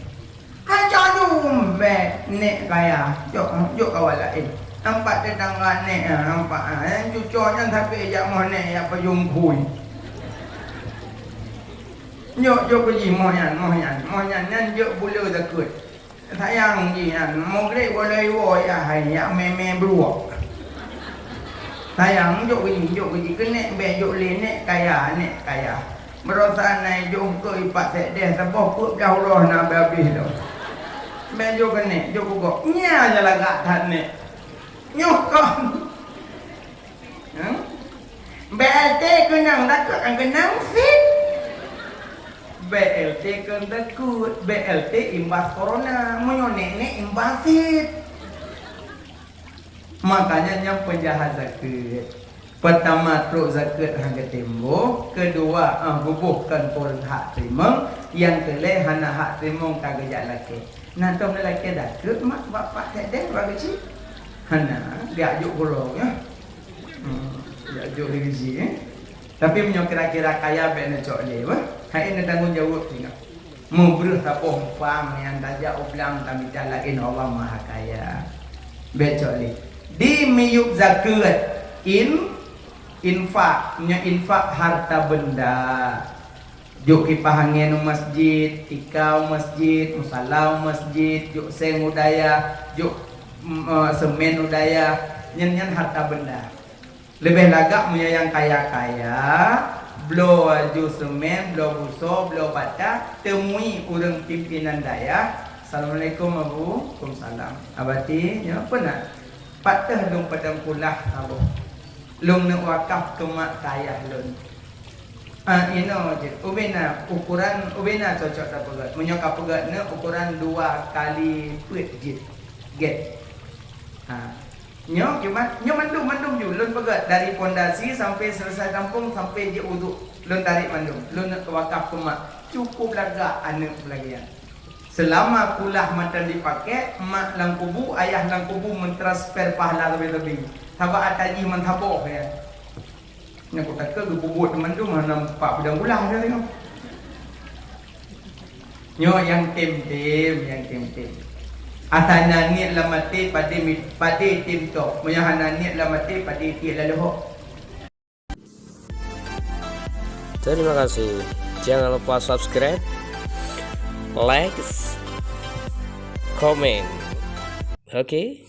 Hai cok ju 'mbèk nèk kaya, jok, jok kawan laén. Nampak tetangga nèk, ah, nampak, ah, nyang cuco nyan sabe jak moh nèk, jak pajoh khui. Jok, jok keu jih moh nyan, moh nyan, moh nyan, nyan jok buleue takheun. Sayang jih nyan, mugreb golom iwoe, ya hai, yak mè-mè bruok. Sayang, jok keu jih, jok keu jih, keu nèk bèk jok lé, nèk kaya, nèk kaya. Baroesa na ijok keu ipat sekdeh, saboh peuet blah uroe na habéh-habéh lom. Bèk jok keu nèk, jok keu gob. Nyan nyang lagak that nèk. Nyoe kon. Hah? B L T keunong takot kan keunong sit. B L T kon takot, B L T imbas corona, meunyoe nèk-nèk imbas sit. Makanya nyan peunjahat zakeuet. Peurtama trok zakeuet han geutem boh, keudua, ah, buboh kon peureuhak teurimong, nyang keulhèe hana hak teurimong ka geujak lakèe. Na tom neulakèe zakeuet mak bapak teuh deh bak geuchik? Hana, geujak jok gurong, ya. Hmm, geujak jok lé geuchik, eh. Tapi meunyoe kira-kira kaya bèk neucok lé, wah. Hai neutanggong jaweueb singoh. Mubreuh saboh umpang nyang tajak u blang tamita laén Allah Mahakaya. Bèk cok lé. Di miyueb zakeuet, in, infak, nyoe infak harta benda. Jok kipah angén u masjid, tika u masjid, musala u masjid, jok seng u dayah, jok, mm, eh, seumén u dayah, nyan, nyan harta benda. Leubeh lagak meunyoe nyang kaya-kaya, bloe laju seumén, bloe busoe, bloe bata, teumui ureueng pimpinan dayah, "Assalamualaikum, Abu." "Waalaikumsalam." "Abati, nyoe peue na?" "Pat teuh lôn padang kulah saboh. Lôn neuk wakaf keu mak keu ayah lôn." Ah, inoe jeuet. Ubena ukuran, ubena cocok tapeugöt. Meunyoe ka peugöt neuh ukuran dua kali peuet jeuet. Gét. Ha. Nyoe kiban, nyoe mandum, mandum ju lôn peugöt dari pondasi sampai selesai tampung sampai jeuet uduk. Lôn tarék mandum. Lôn neuk wakaf keu mak. Cukup lagak aneuk lagèe nyan. Seulama kulah mantong jipakèk, mak lam kubu, ayah lam kubu mentransfer pahala sabe-sabe. Sabab ata jih mantong saboh, ya. Nyang kutakot geupeubuet teuma tu hana pat peudong kulah dah tengok. Nyoe nyang tem-tem, nyang tem-tem. Asai na niet lam até padé mi-, padé tem tok. Meunyoe hana niet lam até padé tiek lalôh. Terima kasih. Jangan lupa subscribe, like, comment. Oke.